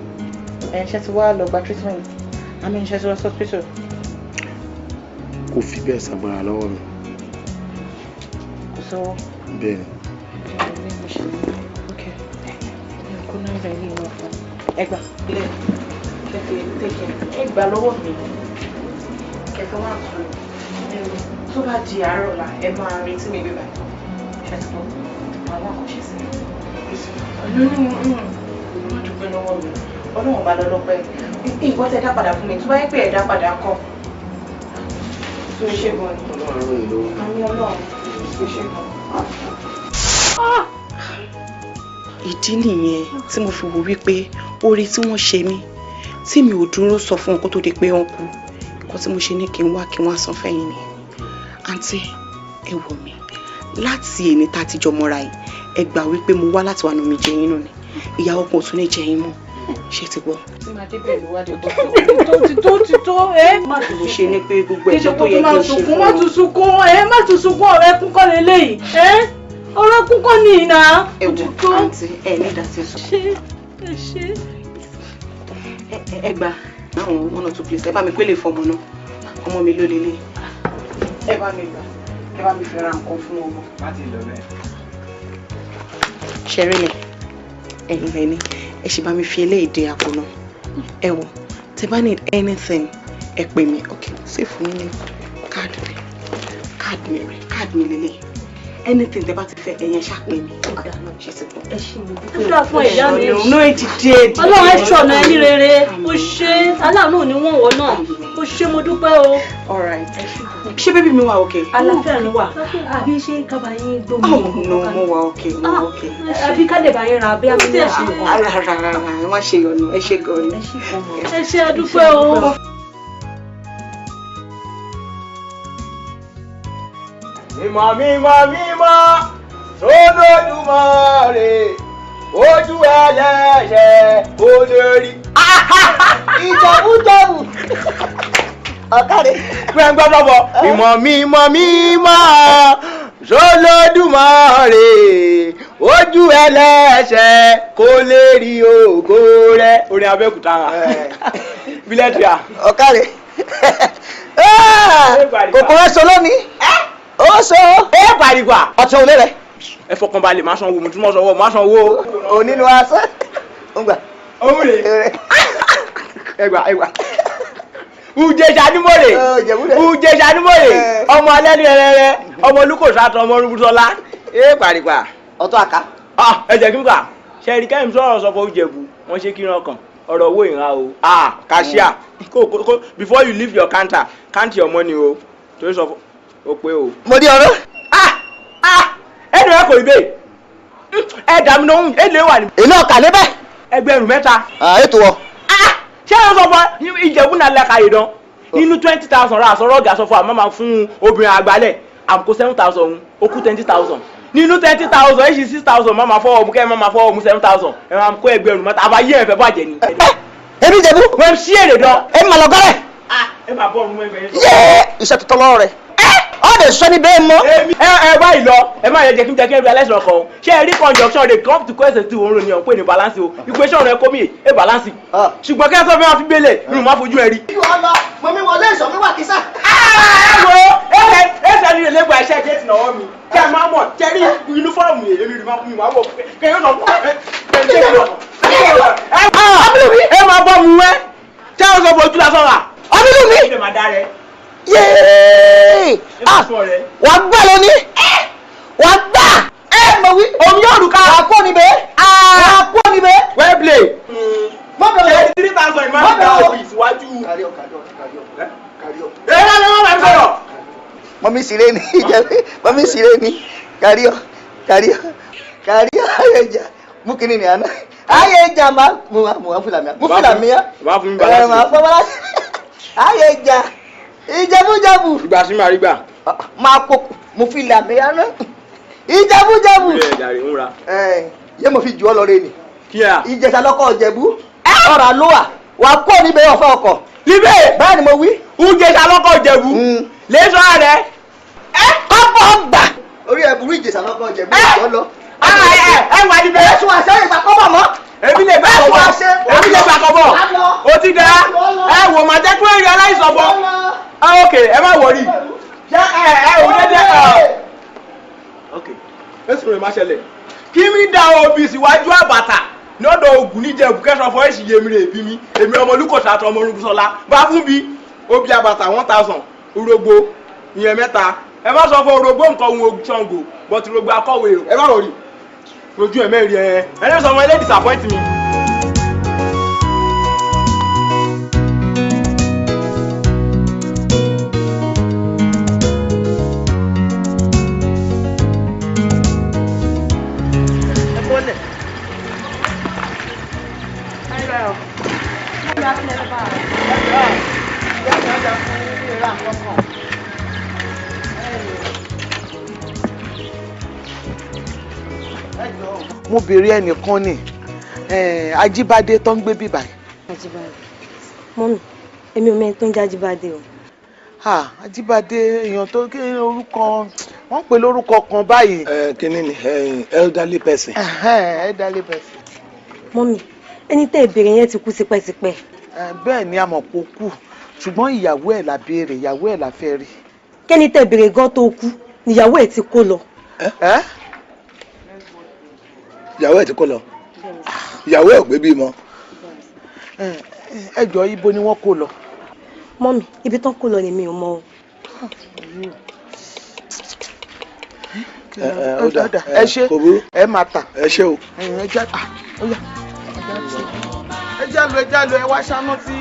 Ẹ ṣe ti wá lọ gba treatment àmì ṣe ti lọ sí hospital? Kò fi bẹ́ẹ̀ ṣàgbára lọ́wọ́ mi. Kò sówó? Bẹ́ẹ̀ ni. Ok, ẹ kó náírà ilé ìwọ̀n fún ẹ. Gbà ilé kẹfì tẹkẹ, ẹ gbà lọ́wọ́ mi kẹfì wà tún. Tó bá di àárọ̀ ọ̀la, ẹ máa retí mi bíbá. Ṣe ti gbọ́? Àwọn àkọ́ṣe sí i. Má dúpẹ́ lọ́wọ́ mi, Ọlọ́run bá lọ lọ́pẹ́. Nǹkan tẹ́ dá padà fún mi, tó bá yẹ pé ẹ dá padà kọ́ tó ṣe gan ni. Ọlọ́run ràn yín lọ́wọ́. Àmín Ọlọ́run, tó ṣe gan. Ìdí nìyẹn tí mo fi wò wípé oore tí wọ́n ṣe mí tí mi ò dúró sọ fún wọn kó tó di pé wọ́n kú, nǹkan tí mo ṣe ní kí n wá, kí n wá san fẹ́yìn ni. Àǹtí, ẹ wò mí, láti èní tá a ti jọ mọ́ra yìí, ẹ gbà wípé mo wá láti wà nù mí jẹ yín nù ni. Ìyàwó kan ò tún ní jẹ yín mọ́. Ṣé ti gbọ́? Tí màá débẹ̀ ló wá dé bọ́. Tó ti tó, ti tó ẹ. Má tún mo ṣe ní pé gbogbo Kí ṣe ẹ̀jẹ̀ kó tó yẹ tún kí máa n ṣe sunkún. fún Má tún sunkún ẹ, má tún sunkún. Ọ̀rẹ́ kún kọ́ leléyìí ẹ, ọ̀rẹ́ kún kọ́ ní ìnà. Ẹ wò, àǹtí, ẹ ní ìdásí sùn. Ṣé ẹ ṣe. Ẹ gbà àwọn one or two places. Ẹ bá mi pélé fọmọ náà, ọmọ mi ló lélẹ̀. Ẹ bá mi gbà, ẹ bá mi fi ra nǹkan fún ọmọ. Má ti lọ bẹ́ẹ̀. Ṣẹ̀rí ni ẹ̀yin rẹ̀ ni ẹ ṣì bá mi fi eléyìí dé àpò náà. Ẹ wò, tẹ bá need anything, ẹ pè mí. Ok, ṣé fún mi ní káàdì mi? Káàdì mi rẹ, káàdì mi lélẹ̀. Anything tẹ bá ti fẹ́, ẹ̀yẹn ṣáà pè mí. Ṣe ti gbọ́? Ẹ ṣé, mo dúpẹ́. Ó dáa fún ìyá mi. Ọ̀nà èjì díẹ̀ díẹ̀. Ọlọ́run ẹ ṣọ̀nà ẹni rere. Ó ṣe, aláàánú ò ní wọ̀n wọ́n náà. Ó ṣe, mo dúpẹ́ o. All right, ṣé baby mi wà okay? Àlàáfíà ló wà. Àbí ṣé kábà yín gbómi? Oh no, mo wà okay, mo wà okay. Àbí ká lè bá yín ra bí àmì ní àṣẹ? Rárá rárá, ẹ má ṣe yọnu. Ẹ ṣe gan ni. Ẹ ṣe, a dúpẹ́ o. Mímọ́, mímọ́, mímọ́ sólódùmarè, ojú ẹlẹ́ṣẹ̀ olórí. Ìjẹ̀bú-jẹ̀bù ọ̀kàrẹ̀. Gbẹ̀ngbẹ̀ bọ̀bọ̀, mímọ́, mímọ́, mímọ́ sólódùmarè, ojú ẹlẹ́ṣẹ̀ kò lè rí ògo rẹ̀. Orin Abẹ́òkúta bílẹ̀ tíya. Ọ̀kàrẹ̀, kòkòrò ẹ̀sọ́ lónìí ó sọ. Ẹ pàrìgbà. Ọ̀tún òlé rẹ̀. Ẹ fọkànbalẹ̀, má sanwó, mo tún mọ̀ sanwó, má sanwó. Onínú asán ń gbà. Òun rè ẹgbà ẹgbà. Ùjẹ̀ṣà ni mo rè, Ùjẹ̀ṣà ni mo rè, ọmọ alẹ́ ní ẹrẹrẹ, ọmọ olùkọ́sọ àti ọmọ orúkúsọlá. Ẹ pàrìgbà. Ọ̀tún àká. Ẹ jẹ́ kí n gbà. Ṣẹ́ẹ̀rì kẹ́hìn sọ̀rọ̀ sọ fún Ìjẹ̀bú, wọ́n ṣe kíran kan ọ̀rọ̀ owó ìran o. Ah, cashier, kó kó, before you leave your counter, count your money o. Torí sọ fún o pé o. Mo di ọ̀rọ̀. Ah ah, ẹnu ẹ kò rí bẹ́ẹ̀, ẹ dàmí lóhùn, ẹ lè wà ní. Èmi ọ̀kà níbẹ̀. 3,000. Ètò wọ. Ṣé ẹ sọ fún Ìjẹ̀bú náà lẹ́ka yìí dán nínú 20,000 ra àsọ̀rọ̀ ọ̀gá sọ fún àmọ́ máa fún obìnrin àgbálẹ̀ àmukó 7,000, ó kú 20,000 nínú 20,000, èyí 6,000 máa fọwọ́ ọmú kẹ́ ẹ máa fọwọ́ ọmú 7,000, ẹ máa kó 3,000 àbáyé ẹ fẹ́ bàjẹ́ ni. Èmi Ìjẹ̀bú. Wọ́n ṣí èrè dán. Èmi màlọ́gọ́rẹ̀. Ẹ máa bọ́ ọ̀run mọ́ ẹgbẹ́ yẹn. Yéé, iṣẹ́ tuntun lọ́wọ́ rẹ̀. Ọ́ lè sọ ní bẹ́ẹ̀ mọ́. Ẹ ẹ báyìí lọ, ẹ má yẹ jẹ́ kí n jẹ́ kí n rí alẹ́ sọ̀rọ̀ kan o. Ṣé ẹ rí conjunction dey come to question tí òun rò ní ọ̀ pé ní balance o? Equation rẹ kó mi ẹ balance, ṣùgbọ́n kí ẹ sọ fún wọn fi gbélé irun má fojú ẹ rí. Mo mi wọlé ìsọ̀ mi wà kísà. Ẹ wo, ẹ ẹ sẹ́ni lè lẹ́gbàá iṣẹ́ géètì náà mi kí ẹ máa mọ̀ kí ẹ rí yunifọ́ọ̀mù yẹn, èmi rí mi máa wọ̀ kí ẹ yóò sọ fún ẹ ẹ máa bọ́ mu wẹ́ tí ẹ sọ fún ojú lásán wà. Ọdún mi. Yéé, wà á gbà lónìí, wà á gbà. Ẹ mọ̀ wí. Omi yóò rú ká. Wà á kó níbẹ̀. Wà á kó níbẹ̀. Well play. Mọ̀ bẹ̀rẹ̀. 3,000 ìmọ̀ àti òbí síwájú. Kárí ọ, kárí ọ, kárí ọ, kárí ọ. Ẹ ẹ lọ́wọ́ bá mi sọ̀rọ̀. Mọ̀mí sire ni ìjẹ́bí, mọ̀mí sire ni. Kárí ọ, kárí ọ, kárí ọ, ẹja mú kínní ni àná. Ayé ìjà máa mú wa mú wa fúlàmì mú fúlàmì yá. Bá fún mi balasi. Ẹ máa fọ́ balasi. Ayé ìjà ìjẹ̀bújẹ̀bù. Ìgbà sí màá rí gbà. Máa kó mo fi làmì yá ná. Ìjẹ̀bújẹ̀bù. Ilé ẹ̀jà rè ń ra. Ẹ yé mo fi jù ọ lọ rẹ ni. Kíá. Ìjẹ̀ṣà lọ́kọ̀ Ìjẹ̀bú. Ọ̀rà ló wà. Wà á kó níbẹ̀ ọ̀fẹ́ ọkọ̀. Libẹ̀. Báyìí ni mo wí. Ìjẹ̀ṣà lọ́kọ̀ Ìjẹ̀bú. Lẹ́sọ̀ rẹ̀. Kọ́pọ̀ gbà. Orí ẹ̀ burú, Ìjẹ̀ṣà lọ́kọ̀ Ìjẹ̀bú ìjọ lọ. Ẹ wà níbẹ̀. Ẹ sún àṣẹ ìgbà kọ́bọ̀ mọ́. Èmi lè gbà kọ́bọ̀. Èmi lè gbà kọ́bọ̀. O ti da. Ẹ wò má jẹ́ kúrò èrè aláìsàn bọ̀. Ok, ẹ má wọrí. Ṣé ẹ ò dédé ẹ. Ok, èsì rẹ̀ má ṣẹlẹ̀. Kí mi da obì síwájú àbàtà lọ́dọ̀ Ògùn níjẹ̀bù kẹsàn-án fọ́ èsì yèmí rè bí mi. Èmi ọmọ Olúkọ̀ṣà àti ọmọ Orúkúsọlá. Bá fún mi, obì àbàtà 1000, urógbó ìyẹn mẹ́ta. Ẹ má sọ fún orógbó nǹkan ohun Ṣàngó, bọ́tù orógbó akọ̀wé o. Ẹ má wọrí. Ojú ẹ̀ mẹ́rin ẹ̀ ẹ ní sọ fún ẹ lé disappoint mi. Ẹ bọ́lẹ̀. Mo béèrè ẹnìkan ni Ajíbádé tó ń gbé bíbá yìí. Ajíbádé, mọ́mì, èmi ò mẹ́ni tó ń jẹ́ Ajíbádé o. Ah, Ajíbádé, èèyàn tó kí orúkọ wọ́n pè lórúkọ kan báyìí. Ẹ kíní ni elderly person. Elderly person. Mọ́mì, ẹni tẹ́ ẹ béèrè yẹn ti kú tipẹ́tipẹ́. Bẹ́ẹ̀ ni, a mọ̀ pé ó kú, ṣùgbọ́n ìyàwó ẹ̀ la béèrè, ìyàwó ẹ̀ la fẹ́ rí. Kẹ́ni tẹ́ ẹ béèrè gan tó kú níyàwó ẹ̀ ti kó lọ. Ìyàwó ẹ̀ ti kó lọ, ìyàwó ẹ̀ ò gbé bímọ. Ẹ jọ, ibo ni wọ́n kó lọ? Mọ́mì, ibi tán kó lọ ni mi ò mọ̀ o. Ó dà. Ẹ ṣe, ẹ máa tà. Ẹ ṣe o. Ẹ já, ó yá, ẹ já lọ, ẹ já lọ, ẹ wá ṣáná tí.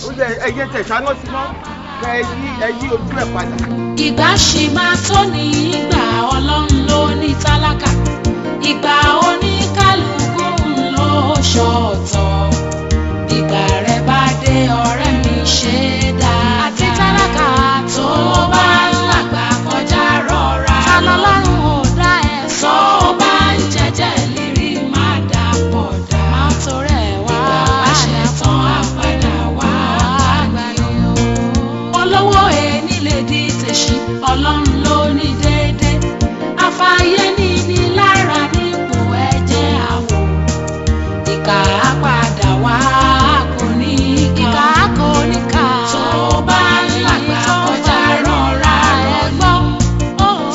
Ó yẹ ẹyẹ tẹ̀ ṣáná sí mọ́, ẹ yí, ẹ yí ojú ẹ̀ padà. Ìgbà ṣì máa tó ní ìgbà, Ọlọ́run ló ní tálákà, ìgbà oníkálukú ló ṣọ̀tọ̀. Ìgbà rẹ bá dé, ọ̀rẹ́ mi, ṣe dáadáa. Àti tálákà tó bá ń làgbà kọjá, rọra. Ta lọ́lọ́run ò dá ẹ sọ bá ń jẹ́jẹ́ lérí, má dà pọ̀ dá. Má torẹ̀ wá. Ìgbà bá ṣe tán, á padà wá gbà ní o. Olówó ẹni lè di tèṣí, Ọlọ́run ló ní déédéé. Àfààyè ní ní lára nípò ẹ̀jẹ̀ àwò. Ìkà á padà wá kò ní ká. Ìkà kò ní ká. Tó bá ń làgbà kọjá, rọra ẹ̀gbọ́n.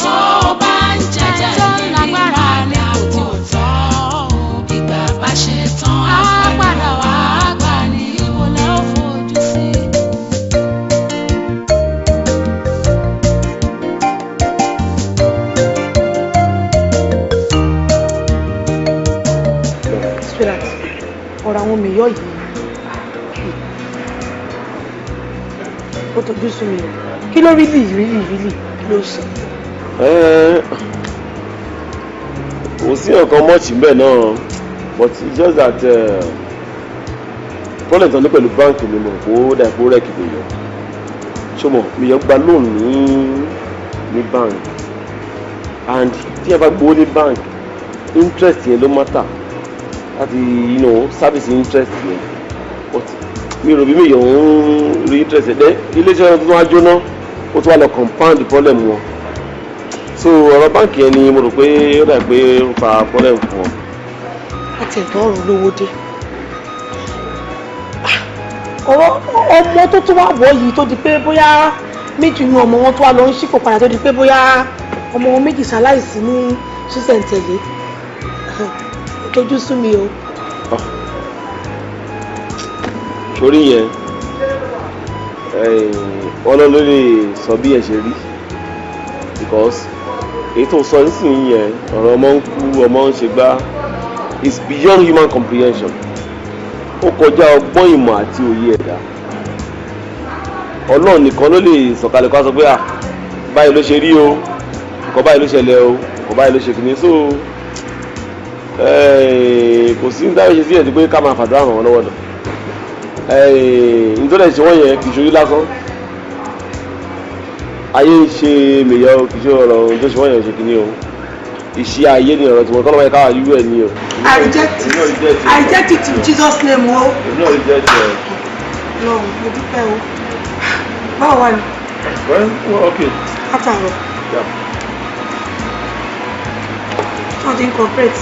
Tó bá ń jẹjẹ lágbára ní kò tọ́. Ìgbà bá ṣe tán, á padà wá gbà ní ìwò lẹ́ ò fojú sí. Sweetheart, ọ̀rọ̀ àwọn mèyọ́ yìí, ó tójú sú mi o. Kí ló rí lì rí lì rí lì, kí ló ṣe? Kò sí nǹkan much mbẹ́ náà, but it's just that problem tó ní pẹ̀lú báńkì ni mo kó dà kó rẹ̀ kìlọ̀ yọ ṣọmọ mi yọ gba loan ní bank, and tí ẹ bá gbowó ní bank, interest yẹn ló matter láti service interest yẹn, but mi rò bí mi yọ̀ ń rí interest yẹn dẹ́. Iléeṣẹ́ tó tún wá jóná, ó tún wá lọ compound the problem wọn. So ọ̀rọ̀ báńkì yẹn ni mo rò pé ó dà pé ó fa problem fún wọn. Àti ẹ̀tọ́ ọ̀rọ̀ lówó dé, ọ̀rọ̀ ọmọ tó tún wá wọ̀ yìí, tó di pé bóyá méjì inú ọmọ wọn tó wá lọ ń ṣípò padà, tó di pé bóyá ọmọ wọn méjì ṣaláìsí ní ṣísẹ̀ntẹ̀lé, ó tójú sú mi o. Sórí yẹn, Ọlọ́run ló lè sọ bí ẹ ṣe rí, because èyí tó sọ nísìnyí yẹn, ọ̀rọ̀ ọmọ ń kú, ọmọ ń ṣe gbá, is beyond human comprehension. Ó kọjá ọgbọ́n ìmọ̀ àti òye ẹ̀dá. Ọlọ́run nìkan ló lè sọ̀kalẹ̀ kó a sọ pé à Báyìí ló ṣe rí o, nǹkan báyìí ló ṣẹlẹ̀ o, nǹkan báyìí ló ṣe kìíní. So kò sí ní dáwọ́ ṣe sí ẹ̀ tí pé ká máa fàdúrà ràn wọ́n lọ́wọ́ náà. Nítorí ẹ̀ ṣe wọ́n yẹn kì í ṣojú lásán, ayé ń ṣe mèyọ, kì í ṣe ọ̀rọ̀ tó ṣe wọ́n yẹn ṣe kìíní o, iṣẹ́ ayé ni ọ̀rọ̀ tí wọ́n kọ́ lọ́wọ́ yẹn káwá yúwú ẹ̀ ní o. I reject it. I reject it in Jesus' name o. Èmi náà reject ẹ. Lọ́run, mo dúpẹ́ o. Báwo wà ní? Well, okay. Látàárọ̀. Yeah. Wọ́n ti ń cooperate.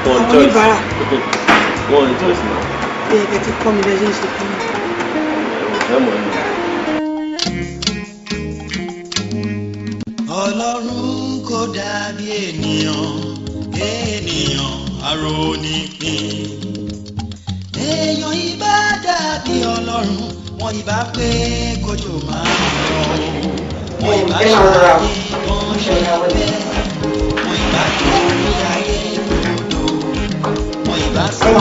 Wọ́n Àwọn choice. oníbàárà. Wọ́n ní choice náà. Bí ẹ̀kẹ́ ti kọ́ mi bẹ́ẹ̀ ṣe ń ṣe fún mi. Ẹ mọ̀ ní. Ọlọ́run kò dàbí ènìyàn, ènìyàn arónípín. Èèyàn ìbá dàbí Ọlọ́run, wọn ìbá pé kójò máa rọ̀, wọn ìbá ṣàlàyé wọn ṣe fẹ́, wọn ìbá torí ayé lòdò, wọn ìbá sọ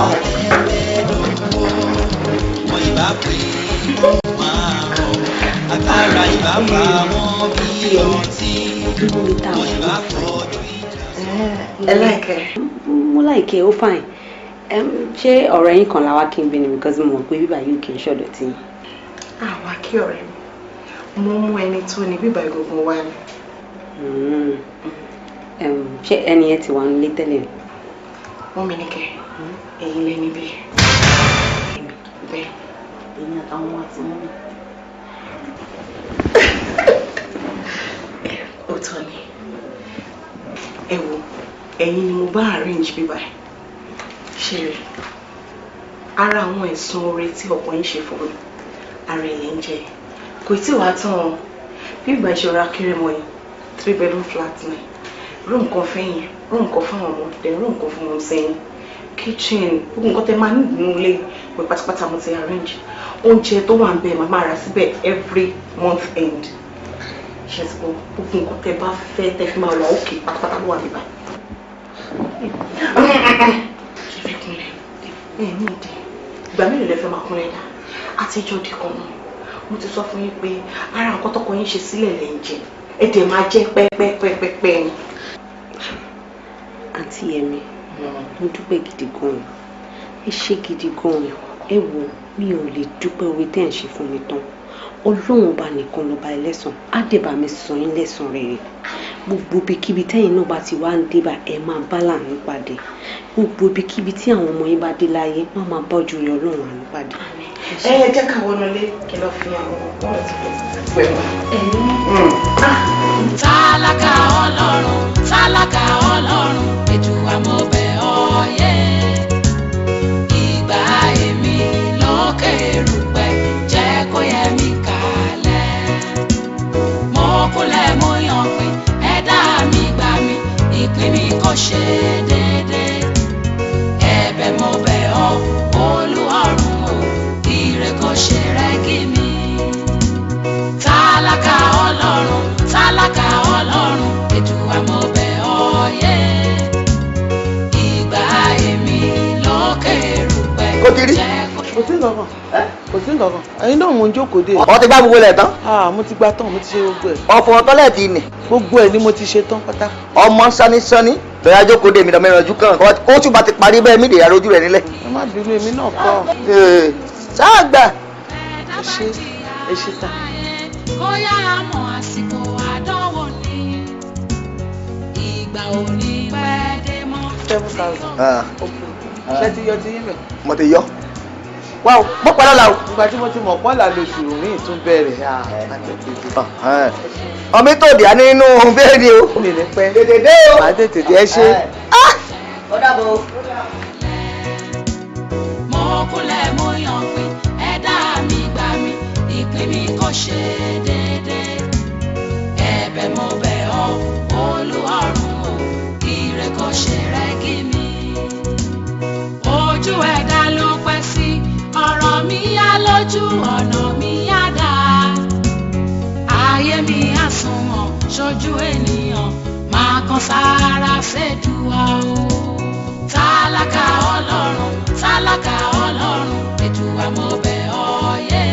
ẹgbẹ́ lòdò, wọn ìbá pé kó máa rọ̀, agbára ìbá bá wọn bí ọtí, wọn ìbá kọjú ìjà. Ẹ láìkẹ́. Mo like ẹ, ó fine. Ṣé ọ̀rẹ́ yín kan làwa kí n bí ni? Because mo mọ̀ pé bíbá yìí kì í ṣọ̀dọ̀ tí yín. Àwa kí ọ̀rẹ́ mi. Mo mú ẹni tó ní bíbá ìgbọ̀ngàn wa ni. Ṣé ẹni yẹn ti wà nílé tẹ́lẹ̀ ni? Wọ́n mi ní kẹ́, ẹ̀yin lẹ́ni bí. Bẹ́ẹ̀. Èmi àtàwọn ọmọ àti mọ́mí. Òótọ́ ni. Ẹ wo, ẹ̀yin ni mo bá arrange bíbá ẹ̀. Ṣé rí? Ara àwọn ẹ̀sùn oore tí ọkọ yín ṣe fún mi, ara ẹ̀ ń jẹ. Kò tí wàá tán o. Bí ìgbà ìṣòro akéré mọ́ yìí, 3 bedroom flat ni. Room kan fẹ́yìn, room kan fún àwọn ọmọ, then room kan fún wọn sẹ́yìn. Kitchen, gbogbo nǹkan tẹ máa ní nínú ilé pé pátápátá mo ti arrange. Oúnjẹ tó wà ń bẹ̀ màá máa rà síbẹ̀ every month end. Ṣé ti gbọ́? Gbogbo nǹkan tẹ bá fẹ́ tẹ fi máa wà òkè pátápátá ló wà níbà. Ṣé fẹ́ kúnlẹ̀? Ẹ ní ìdí. Ìgbà mélòó lẹ fẹ́ máa kúnlẹ̀ dá? Àtijọ́ di kan náà. Mo ti sọ fún yín pé ara nǹkan tọkọ yín ṣe sílẹ̀ lẹ̀ ń jẹ. Ẹ dẹ̀ máa jẹ́ pẹ́pẹ́pẹ́pẹ́ ni. Àǹtí Yẹmi, mo dúpẹ́ gidi gan-an. Ẹ ṣé gidi gan-an. Ẹ wo, mi ò lè dúpẹ́ oore tẹ́ ẹ̀ ń ṣe fún mi tán. Ọlọ́run ọba nìkan lọ́ba ẹlẹ́san. Á dẹ̀ bá mi san yín lẹ́san rere. Gbogbo ibikíbi tẹ́yìn náà bá ti wá ń dé bá, ẹ máa bá láàánú pàdé. Gbogbo ibikíbi tí àwọn ọmọ yín bá dé láyé, wọ́n máa bá ojú rẹ Ọlọ́run àánú pàdé. Ẹ jẹ́ ká wọnú ilé kí lọ fi àwọn ọmọ ti pẹ̀ wọ́n. Tálákà Ọlọ́run, tálákà Ọlọ́run, Èdùà mo bẹ̀ ọ́ yẹ. Ìgbà èmi lókè erùpẹ̀ jẹ́ kó yẹ mí kalẹ̀. Mo kúnlẹ̀ mo yàn pé ẹ̀dá mi gbà mí, ìpín mi kò ṣe déédéé. Ẹ̀bẹ̀ mo bẹ̀ ọ́, Olúọ̀run o, ire kò ṣe rẹ́gí mi. Tálákà Ọlọ́run, tálákà Ọlọ́run, Èdùà mo bẹ̀ ọ́ yẹ. Ìgbà èmi lókè erùpẹ̀ Kó ti rí. jẹ́ kó. Kò sí nǹkan kan, kò sí nǹkan kan. Ẹ̀yin náà mò ń jókòó dé. Ọ ti gbá gbogbo ilẹ̀ tán. Ah, mo ti gbá tán, mo ti ṣe gbogbo ẹ̀. Ọ̀fọ̀ tọ́lẹ̀tì nì. Gbogbo ẹ̀ ni mo ti ṣe tán pátá. Ọmọ sánísání lọ́yà jókòó dé mi lọ́mọ ìrànjú kan kó tún bá ti parí bẹ́ẹ̀ mí lè rojú rẹ̀ nílẹ̀. Ẹ má bínú, èmi náà kọ́. Sáà gbà. Ẹ ṣe, ẹ ṣe sà. Kó yára mọ̀ àsìkò àdánwò ni, ìgbà ò ní pẹ́ dé mọ́. 7,000. Ṣé ti yọ ti yín bẹ̀? Mo ti yọ. Wá o, mo pa lọ́la o. Ìgbà tí mo ti mọ̀ pọ́là lóṣù mi tún bẹ̀rẹ̀ àtètè dé. Ọmọ tó dì á nínú bẹ́ẹ̀ ni o. Mi ní pẹ́. Tètè dé o. Màá tètè dé, ẹ ṣé. Ó dàbọ̀ o. Mo kúnlẹ̀ mo yàn pé ẹ̀dá mi gbà mí, ìpín mi kò ṣe déédéé. Ẹ̀bẹ̀ mo bẹ̀ ọ́, Olúọ̀run o, ire kò ṣe rẹ́gí mi. Ojú ẹ̀dá ló pẹ́ sí, ọ̀rọ̀ mi yá lójú, ọ̀nà mi yá dá. Ayé mi á sunwọ̀n sójú ènìyàn, máa kan sára ṣèdúwà o. Tálákà Ọlọ́run, tálákà Ọlọ́run, Èdùà mo bẹ̀ ọ́ yẹ.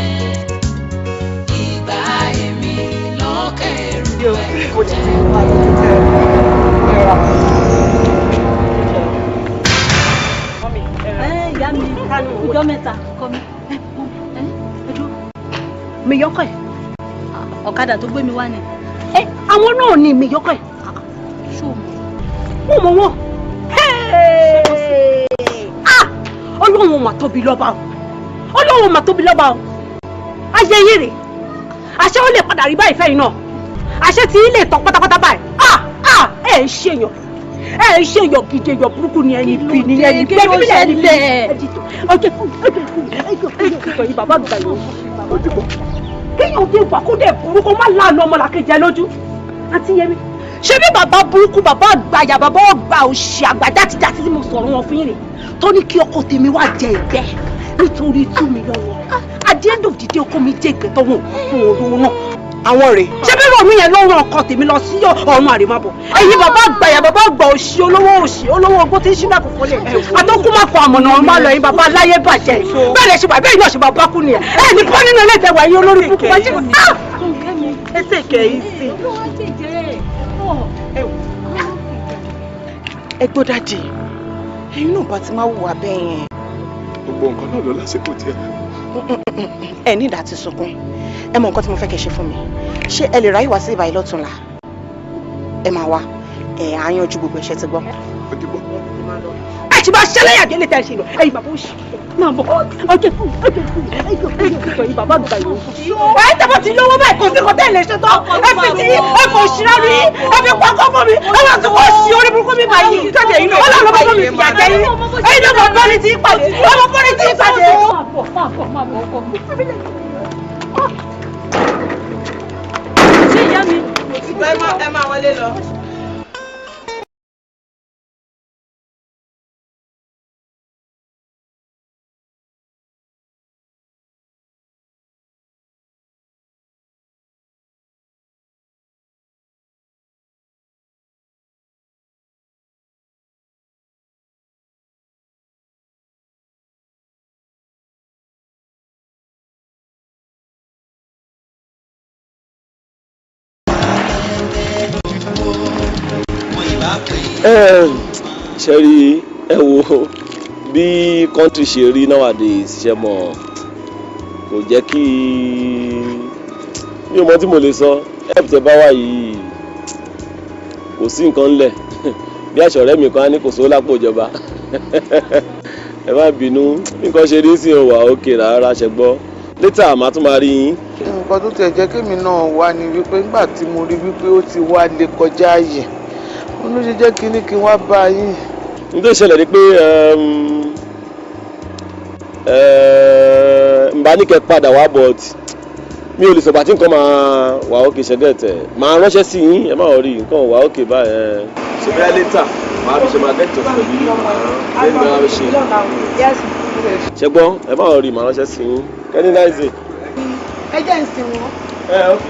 Ìgbà èmi lókè erùpẹ̀. yé o. Kò tí ì wá lọ sí ẹ rà. Ìyá mi, ọjọ́ mẹ́ta kọ́ mi. Mi yọkọ̀ ẹ̀. Ọ̀kadà tó gbé mi wá ni. Ẹ àwọn náà ni mi yọkọ̀ ẹ̀. Ṣó o mọ̀? Mo mọ̀ wọ́n. Ọlọ́run mà tóbi lọ́ba o, Ọlọ́run mà tóbi lọ́ba o. Ayé yìí rè, àṣẹ ó lè padà rí báyìí fẹ́yìn náà, àṣẹ tí ilé tán pátápátá báyìí. Ẹ ń ṣèyàn, ẹ ń ṣèyàn gidi, èèyàn burúkú ni ẹni bí ni ẹni bí ẹni bí ẹni bí ọjọ́ fún ọjọ́ fún ẹjọ́ fún ẹjọ́ bàbá àgbà yìí kéèyàn dé wà kó dẹ̀ burúkú má láàánú ọmọlàkejì ẹ lójú. Àti Yẹmi, ṣé bí bàbá burúkú, bàbá àgbàyà, bàbá ọgbà òṣì àgbà játijàti tí mo sọ̀rọ̀ wọn fún yín rè, tó ní kí ọkọ tèmi wá jẹ ìgbẹ́ nítorí 2 million naira. At the end of the day, ọkọ mi jẹ ìgbẹ́ tọ́wọ́n fún olówó náà. Àwọn rèé. Ṣé bí ròmí yẹn ló rán ọkọ tèmi lọ sí ọ̀run àrèmábọ̀? Ẹ̀yin bàbá àgbàyà, bàbá àgbà òṣì, olówó òṣì, olówó ogbó tí ń ṣí náà kò fọlẹ̀ àtọkùnmákọ àmọ̀nà ọ̀run má lọ. Ẹ̀yin bàbá aláyé bàjẹ́, bẹ́ẹ̀ lẹ ṣe bàbá, bẹ́ẹ̀ náà ṣe bàbá kú nìyẹn. Ẹ̀ ní bọ́ nínú ilé ìtẹ̀wà ẹ̀yin olórí burúkú bá ṣe ẹsẹ̀ kẹ̀yìn sí. Ẹ gbọ́ daddy, ẹ̀yin náà bá ti máa hùwà bẹ́ẹ̀ yẹn. Gbogbo nǹkan náà ló lásìkò tiẹ̀. Ẹ ní ìdá ti sunkún. Ẹ mọ nǹkan tí mo fẹ́ kẹ́ ṣe fún mi. Ṣé ẹ lè ráyè wá sí ìbàyí lọ́túnla? Ẹ máa wá, ẹ á yanjú gbogbo ẹ̀ṣẹ̀ ti gbọ́. Ẹ ti máa ṣẹlẹ̀ yàgé lè tẹ̀ ṣe lọ. Ẹ̀yin bàbá òṣì máa bọ̀, ọjọ́ fún ọjọ́ fún ẹjọ́ fún ẹjọ́ bàbá àgbà yìí. Ẹ tẹ́fọ́ ti lówó báyìí, kò sí kò tẹ́ lè ṣe tán. Ẹ fi ti ẹ fò ṣíra rí, ẹ fi pọ́nkọ́ fún mi, ẹ wá sí wọ́n ṣí orí burúkú mi báyìí. Ọlọ́run bá mi fìyà jẹ yín. Ẹ̀yin náà mọ̀ bọ́ọ̀lì tí ń pàdé, ọmọ bọ́ọ̀lì tí ń pàdé. Ṣé ìyá mi? Ẹ máa wọlé lọ. Ṣe rí, ẹ wo bí country ṣe rí nowadays, ṣe mọ̀, kò jẹ́ kí mi ò mọ tí mo lè sọ. Help tẹ bá wà yìí, kò sí nǹkan ńlẹ̀. Bí àṣọ ọ̀rẹ́ mi kan á ní kò sówó lápò ìjọba. Ẹ má bínú, bí nǹkan ṣe rí sí ò wà òkè rárá. Ṣe gbọ́, later màá tún máa rí yín. Nǹkan tó tiẹ̀ jẹ́ kémi náà wá ni wípé nígbà tí mo rí wípé ó ti wá lè kọjá ààyè, ó ló ṣe jẹ́ kí ní kí n wá bá yín. N tó ṣẹlẹ̀ ni pé n bá ní kẹ́ padà wá, but mi ò lè sọ̀gbà tí nǹkan máa wà ókè. Ṣẹ́gẹ̀tẹ̀ máa ránṣẹ́ sí yín, ẹ má rí nǹkan wà ókè báyẹn. Ṣe bẹ́ẹ̀ later máa fi ṣe máa get to pẹ̀lú yín, máa lẹ́nu máa ṣe. Ṣe gbọ́, ẹ má rí, máa ránṣẹ́ sí yín. Kẹ́ni náìsì. Ẹ jẹ́ ń sin wọn. Ẹ ok.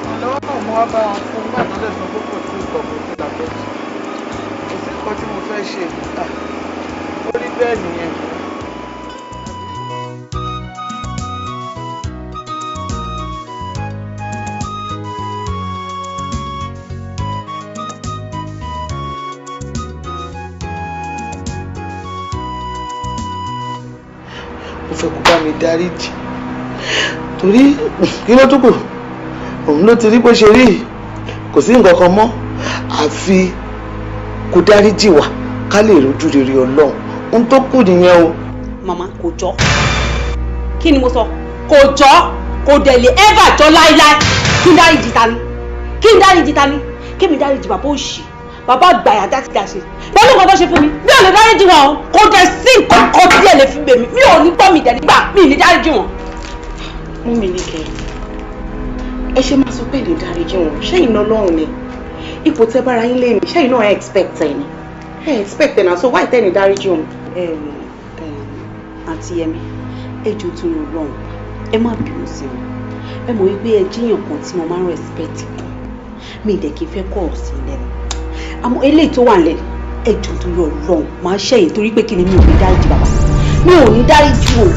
Ìrànlọ́wọ́ náà mo wá bá wọn fún nígbà tó lè sọ pé kò sí nǹkan, kò sí làbẹ́, kò sí nǹkan tí mo fẹ́ ṣe. Ó rí bẹ́ẹ̀ nìyẹn. Mo fẹ́ kó bá mi dáríjì, torí kí ló tún kù? Òun ló ti rí bó ṣe rí, kò sí nǹkan kan mọ́ àfi kó dáríjì wá ká lè rojú rere Ọlọ́run. Ohun tó kù nìyẹn o. Màmá, kò jọ. Kí ni mo sọ? Kò jọ, kò dẹ̀ lè ever jọ láíláí. Kí n dáríjì ta ni? Kí n dáríjì ta ni? Kí mi dáríjì bàbá òṣì, bàbá àgbàyà játijàṣe pẹ̀lú nǹkan tó ṣe fún mi? Mi ò lè dáríjì wọn o. Kò dẹ̀ sí nǹkan kan tí ẹ lè fi bè mí. Mi ò ní gbọ́, mi dẹ̀ nígbà mi ì ní dáríjì wọn. Mú mi ní kẹ́ ẹ ṣe máa sọ pé lè dáríjì wọn. Ṣẹ́yìn náà lọ́rùn ni ipò tẹ́ bára yín lé ní, ṣẹ́yìn náà expect ẹ ni? Ẹ expect ẹ náà, so why tẹ́ ní dáríjì wọn? Àǹtí Yẹmi, ẹ jọ̀ọ́ tó lọ lọ́hùn, ẹ má bínú sí mi. Ẹ mọ̀ wípé ẹ jíyàn kan tí mo máa ń respect kan, mi ì dẹ̀ kí n fẹ́ kọ̀ ọ́ sí lẹ́nu. Àmọ́ eléyìí tó wà nílẹ̀, ẹ jọ̀ọ́ tó lọ lọ́hùn, máa ṣẹ̀yìn torí pé kí ni, mi ò ní dáríjì bàbá, mi ò ní dáríjì o.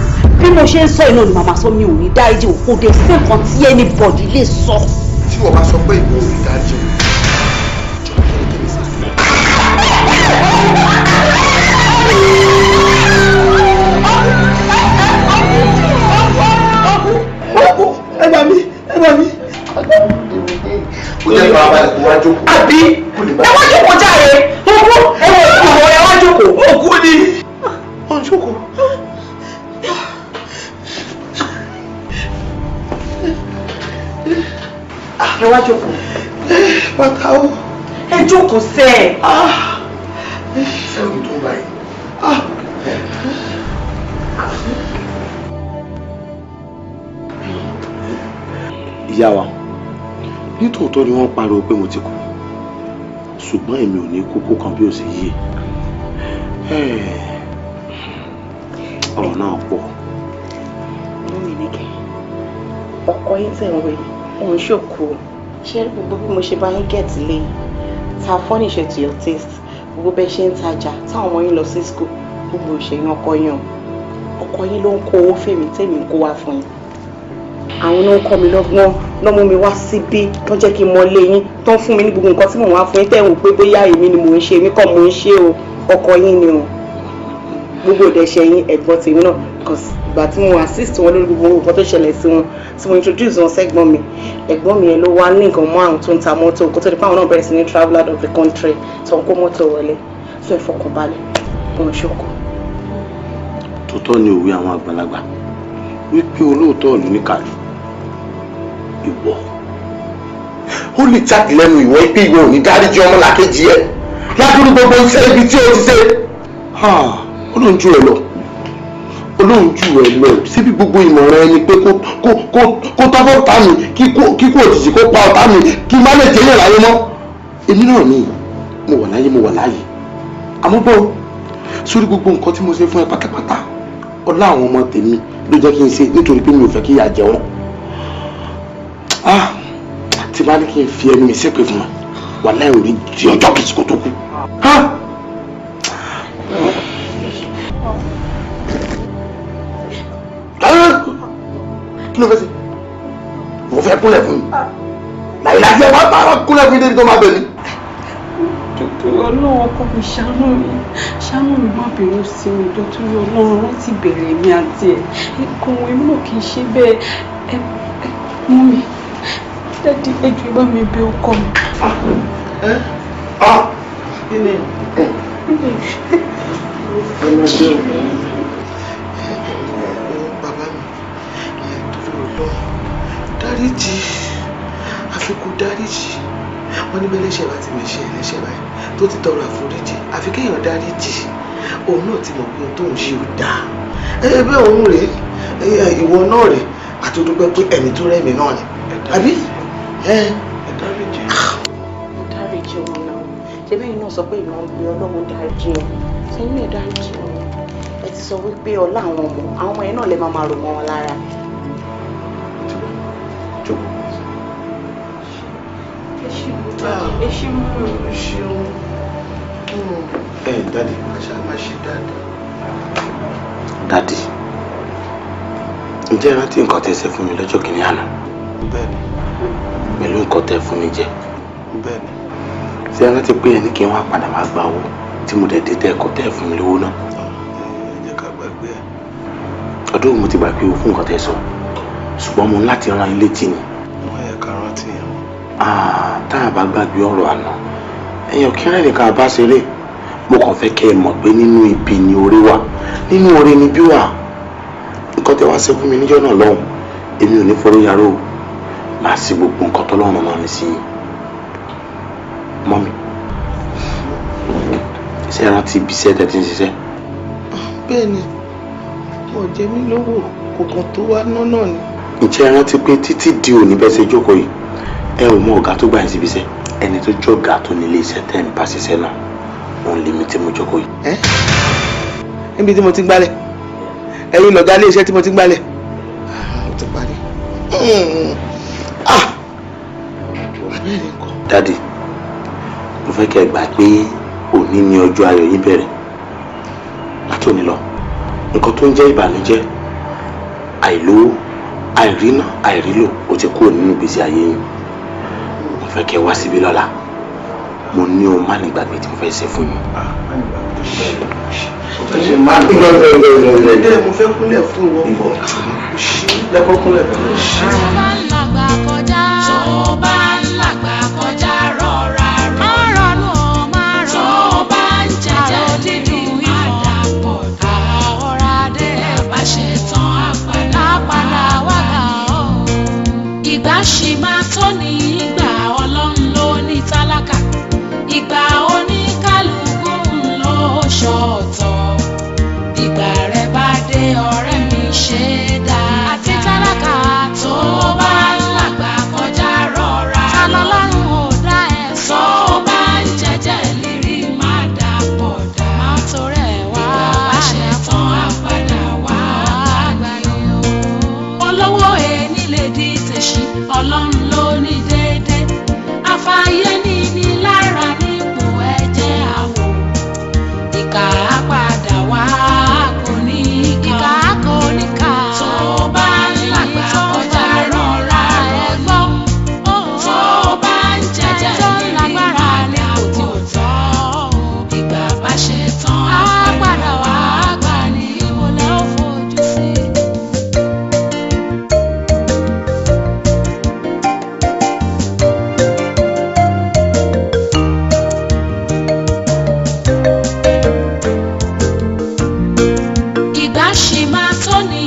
Bí mo ṣe ń sọ iná ni màmá sọ, mi ò ní dáríjì. Kò dé sí nǹkan tí anybody lè sọ. Tí wọ́n bá sọ pé ìwọ ò ní dáríjì o, jọ kí ni kí ni sọ. Ẹ gbà mí, ẹ gbà mí. Ó jẹ́ farabalẹ̀ kó wá jókòó. Àbí ẹ wá jókòó jáde, òkú ẹ wọ òkú, ẹ wá jókòó. Òkú ni. Ó ń jókòó. Ẹ wá jókòó. Bàtà o. Ẹ jókòó sẹ́ ẹ̀. Ẹ̀rù tó ń báyìí. Ìyá wa, nítòótọ́ ni wọ́n pariwo pé mo ti kú, ṣùgbọ́n èmi ò ní kókó kan bí ó ṣe yé. Ọ̀rọ̀ náà pọ̀. Mummy Níkẹ́, ọkọ yín tẹ̀ ń wé òun ṣòkò. Ṣé gbogbo bí mo ṣe bá yín gẹ̀ẹ́tì lé ta furniture to your taste, gbogbo bẹ́ẹ̀ ṣe ń tajà táwọn ọmọ yín lọ sí school, gbogbo ìṣẹ̀yìn ọkọ yín o. Ọkọ yín ló ń kó owó fèmí tèmi ń kó wá fún yín. Àwọn ló ń kọ́ mi lọ́gbọ́n, ló mú mi wá síbí, tó ń jẹ́ kí n mọ ilé yín, tó ń fún mi ní gbogbo nǹkan tí mò ń wá fún yín, tẹ̀ ń wò pé bóyá èmi ni mò ń ṣe, èmi kọ́ mò ń ṣe o, ọkọ yín ni o. Gbogbo ìdẹ̀ṣẹ̀ yín, ẹ̀gbọ́n tèmi náà, cause ìgbà tí mo assist wọn lórí gbogbo nǹkan tó ṣẹlẹ̀ sí wọn, tí mo introduce wọn sẹ́gbọ́n mi, ẹ̀gbọ́n mi yẹn ló wá ní nǹkan mọ́ àwọn tó ń ta mọ́tò, kó tó di pé àwọn náà bẹ̀rẹ̀ sí ní travel out of the country tó ń kó mọ́tò wọlé. So ẹ fọkànbalẹ̀, wọn ṣòkò. Tòótọ́ ni òwe àwọn àgbàlagbà wípé olóòótọ́ ìlú ní kàlù. Ìwọ ó lè jáde lẹ́nu ìwọ pé ìwọ ò ní dáríjì ọmọlàkejì ẹ ládùúgbò gbogbo iṣẹ́ ibi tí o ti ṣe. Olóhùn jù ẹ lọ, olóhùn jù ẹ lọ. Síbi gbogbo ìmọ̀ràn ẹni pé kó tọ́fọ́ ọ̀tá mi, kíkó òjijì kó pa ọ̀tá mi, kí n má lè jẹ́yàn láyé mọ́. Èmi náà ni mo wà láyé, mo wà láyé. Àmọ́ bọ́ sórí gbogbo nǹkan tí mo ṣe fún ẹ pátápátá, ọlá àwọn ọmọ tèmi ló jẹ́ kí n ṣe, nítorí pé mi ò fẹ́ kí ìyà jẹ wọ́n. Tí bá ní kí n fi ẹnu mi ṣépè fún ẹ, wàláhì ò ní di ọjọ́ kejì kó tó kú. Kí ló fẹ́ ṣe? Mo fẹ́ kúnlẹ̀ fún mi. Láyé ẹ wá bá kúnlẹ̀ fún mi débi tó máa bẹ̀ mí. Dòtò Ọlọ́run, ọkọ mi, ṣàánú mi, ṣàánú mi, má bínú sí mi. Dòtò Ọlọ́run, rántí bẹ̀rẹ̀ mi àti ẹ̀ nǹkan èmi náà kì í ṣe bẹ́ẹ̀. Ẹ mú mi daddy, ẹ jọ̀ọ́ bá mi bẹ̀ ọkọ mi. Kí ni? Bàbá mi, torí Ọlọ́run, dáríjì, àfikún dáríjì. Wọ́n ní bẹ́lẹ́ṣẹ̀ bá ti mẹ̀ṣẹ̀ ẹlẹ́ṣẹ̀ báyìí tó ti tọrọ àforíjì, àfi kéèyàn dáríjì. Òun náà ti mọ̀ pé ohun tó ń ṣe ò dáa. Ẹ bẹ́ẹ̀ òun rèé, ìwọ náà rèé, àti dúpẹ́ pé ẹ̀mí tó rẹ̀mí náà ni. Àbí? Ẹ dáríjì. Dáríjì wọn náà. Ṣé bẹ́ẹ̀ náà sọ pé ìmọ̀ ń gbé Ọlọ́run dáríjì wọn? Sẹ́yìn ẹ̀ dáríjì wọn. Ẹ ti sọ wípé ọlá àwọn ọmọ, àwọn ọmọ yẹn náà lè máa máa rò mọ́ wọn lára. Ẹ ṣé mú mi. Ẹ ṣeun. Ẹ daddy. Àṣà máa ṣe dáadáa. Daddy, ǹjẹ́ rántí nǹkan tẹ́ ṣe fún mi lọ́jọ́ kìíní àná? Bẹ́ẹ̀ni. Pẹ̀lú nǹkan tẹ́ fún mi jẹ. Bẹ́ẹ̀ni. Ṣé ẹ rántí pé ẹni kí n wá padà wá gba owó tí mo dẹ̀ dé tẹ́ ẹ̀kọ́ tẹ́ fún mi lówó náà? Ẹ jẹ́ ká gbàgbé ẹ̀. Ọdún mo ti gbà pé o fún nǹkan tẹ́ sọ, ṣùgbọ́n mo ní láti rán ilé tì ní. Wọ́n yẹ ká rántí yẹn. Tá a bá gbàgbé ọ̀rọ̀ àná, èèyàn kí rẹ̀ nìkan bá ṣeré. Mo kàn fẹ́ kẹ́ ẹ mọ̀ pé nínú ibi ni oore wà, nínú oore ni bí wà. Nǹkan tẹ́ wá ṣe fún mi níjọ́ náà lọ́hùn, èmi ò ní foró yaró o. Màá sí gbogbo nǹkan tọ́lọ́run máa mi sí yín. Mọ́mi, ṣé ẹ rántí ibi iṣẹ́ tẹ́ ti ń ṣiṣẹ́? Bẹ́ẹ̀ni, wọn jẹ mí lówó, kò kàn tó wá ná náà ni. Ǹjẹ́ ẹ rántí pé títí di òní bẹ́ẹ̀ ṣe jókòó yìí, ẹ ò mọ ọ̀gá tó gbà yín síbi iṣẹ́? Ẹni tó jọ̀gá tó nílé iṣẹ́ tẹ́ ń bá ṣiṣẹ́ náà, òun lèmi tí mo jókòó yìí. Níbi tí mo ti ń gbálẹ̀, ẹ̀yin lọ̀gá ilé iṣẹ́ tí mo ti ń gbálẹ̀. Ó ti parí. Daddy, mo fẹ́ kẹ́ ẹ gbà pé òní ni ọjọ́ ayọ̀ yín bẹ̀rẹ̀. Látòní lọ, nǹkan tó ń jẹ́ ìbànújẹ́ Àìlówó, àìrínà, àìrílò ó ti kúrò nínú ìgbésí ayé yín. Mo fẹ́ kẹ́ wá síbí lọ́la. Mo ní ohun má ní gbàgbé tí mo fẹ́ ṣe fún yín. Mo fẹ́ kúnlẹ̀ fún ìwọ pọ̀. Lẹ́kọ̀ọ́ kúnlẹ̀ fún mi. Tó bá ń làgbà kọjá. Tó bá ń làgbà kọjá rọra rọ. Rọ̀nù ó máa rọ̀. Tó bá ń jẹjẹ dídùn má dàpọ̀ dà. Àwòrán dé bá ṣe tán àpàdà àpàdà wà gà ó. Ìgbà ṣì máa tó ní ìgbà Ọlọ́run ló ní tálákà. Ìgbà oníkálukú ló ṣọ̀tọ̀. Ìgbà rẹ̀ bá dé ọ̀rẹ́ mi ṣe dáadáa. Àti tálákà tó bá ń làgbà kọjá rọra. Ta lọ́lọ́run ò dá ẹ sọ. Tó bá ń jẹjẹ lérí má dà pọ̀ dá. Má torí ẹ̀ wá. Ìgbà bá ṣe tán á padà wá gbà ní o. Olówó ẹni lè di tèṣí, Ọlọ́run ló ní déédéé. Àfààyè ní ní lára nípò ẹ̀jẹ̀ àwò. Ìkà á padà wá kò ní ká. Ìkà kò ní ká. Tó bá ń làgbà kọjá rọra ẹ̀gbọ́n. Tó bá ń jẹjẹ lérí má dàpọ̀ tọ́. Ìgbà bá ṣe tán á padà wá gbà ní ìwọlé ó fojú sí. Ìgbà ṣì máa tó ní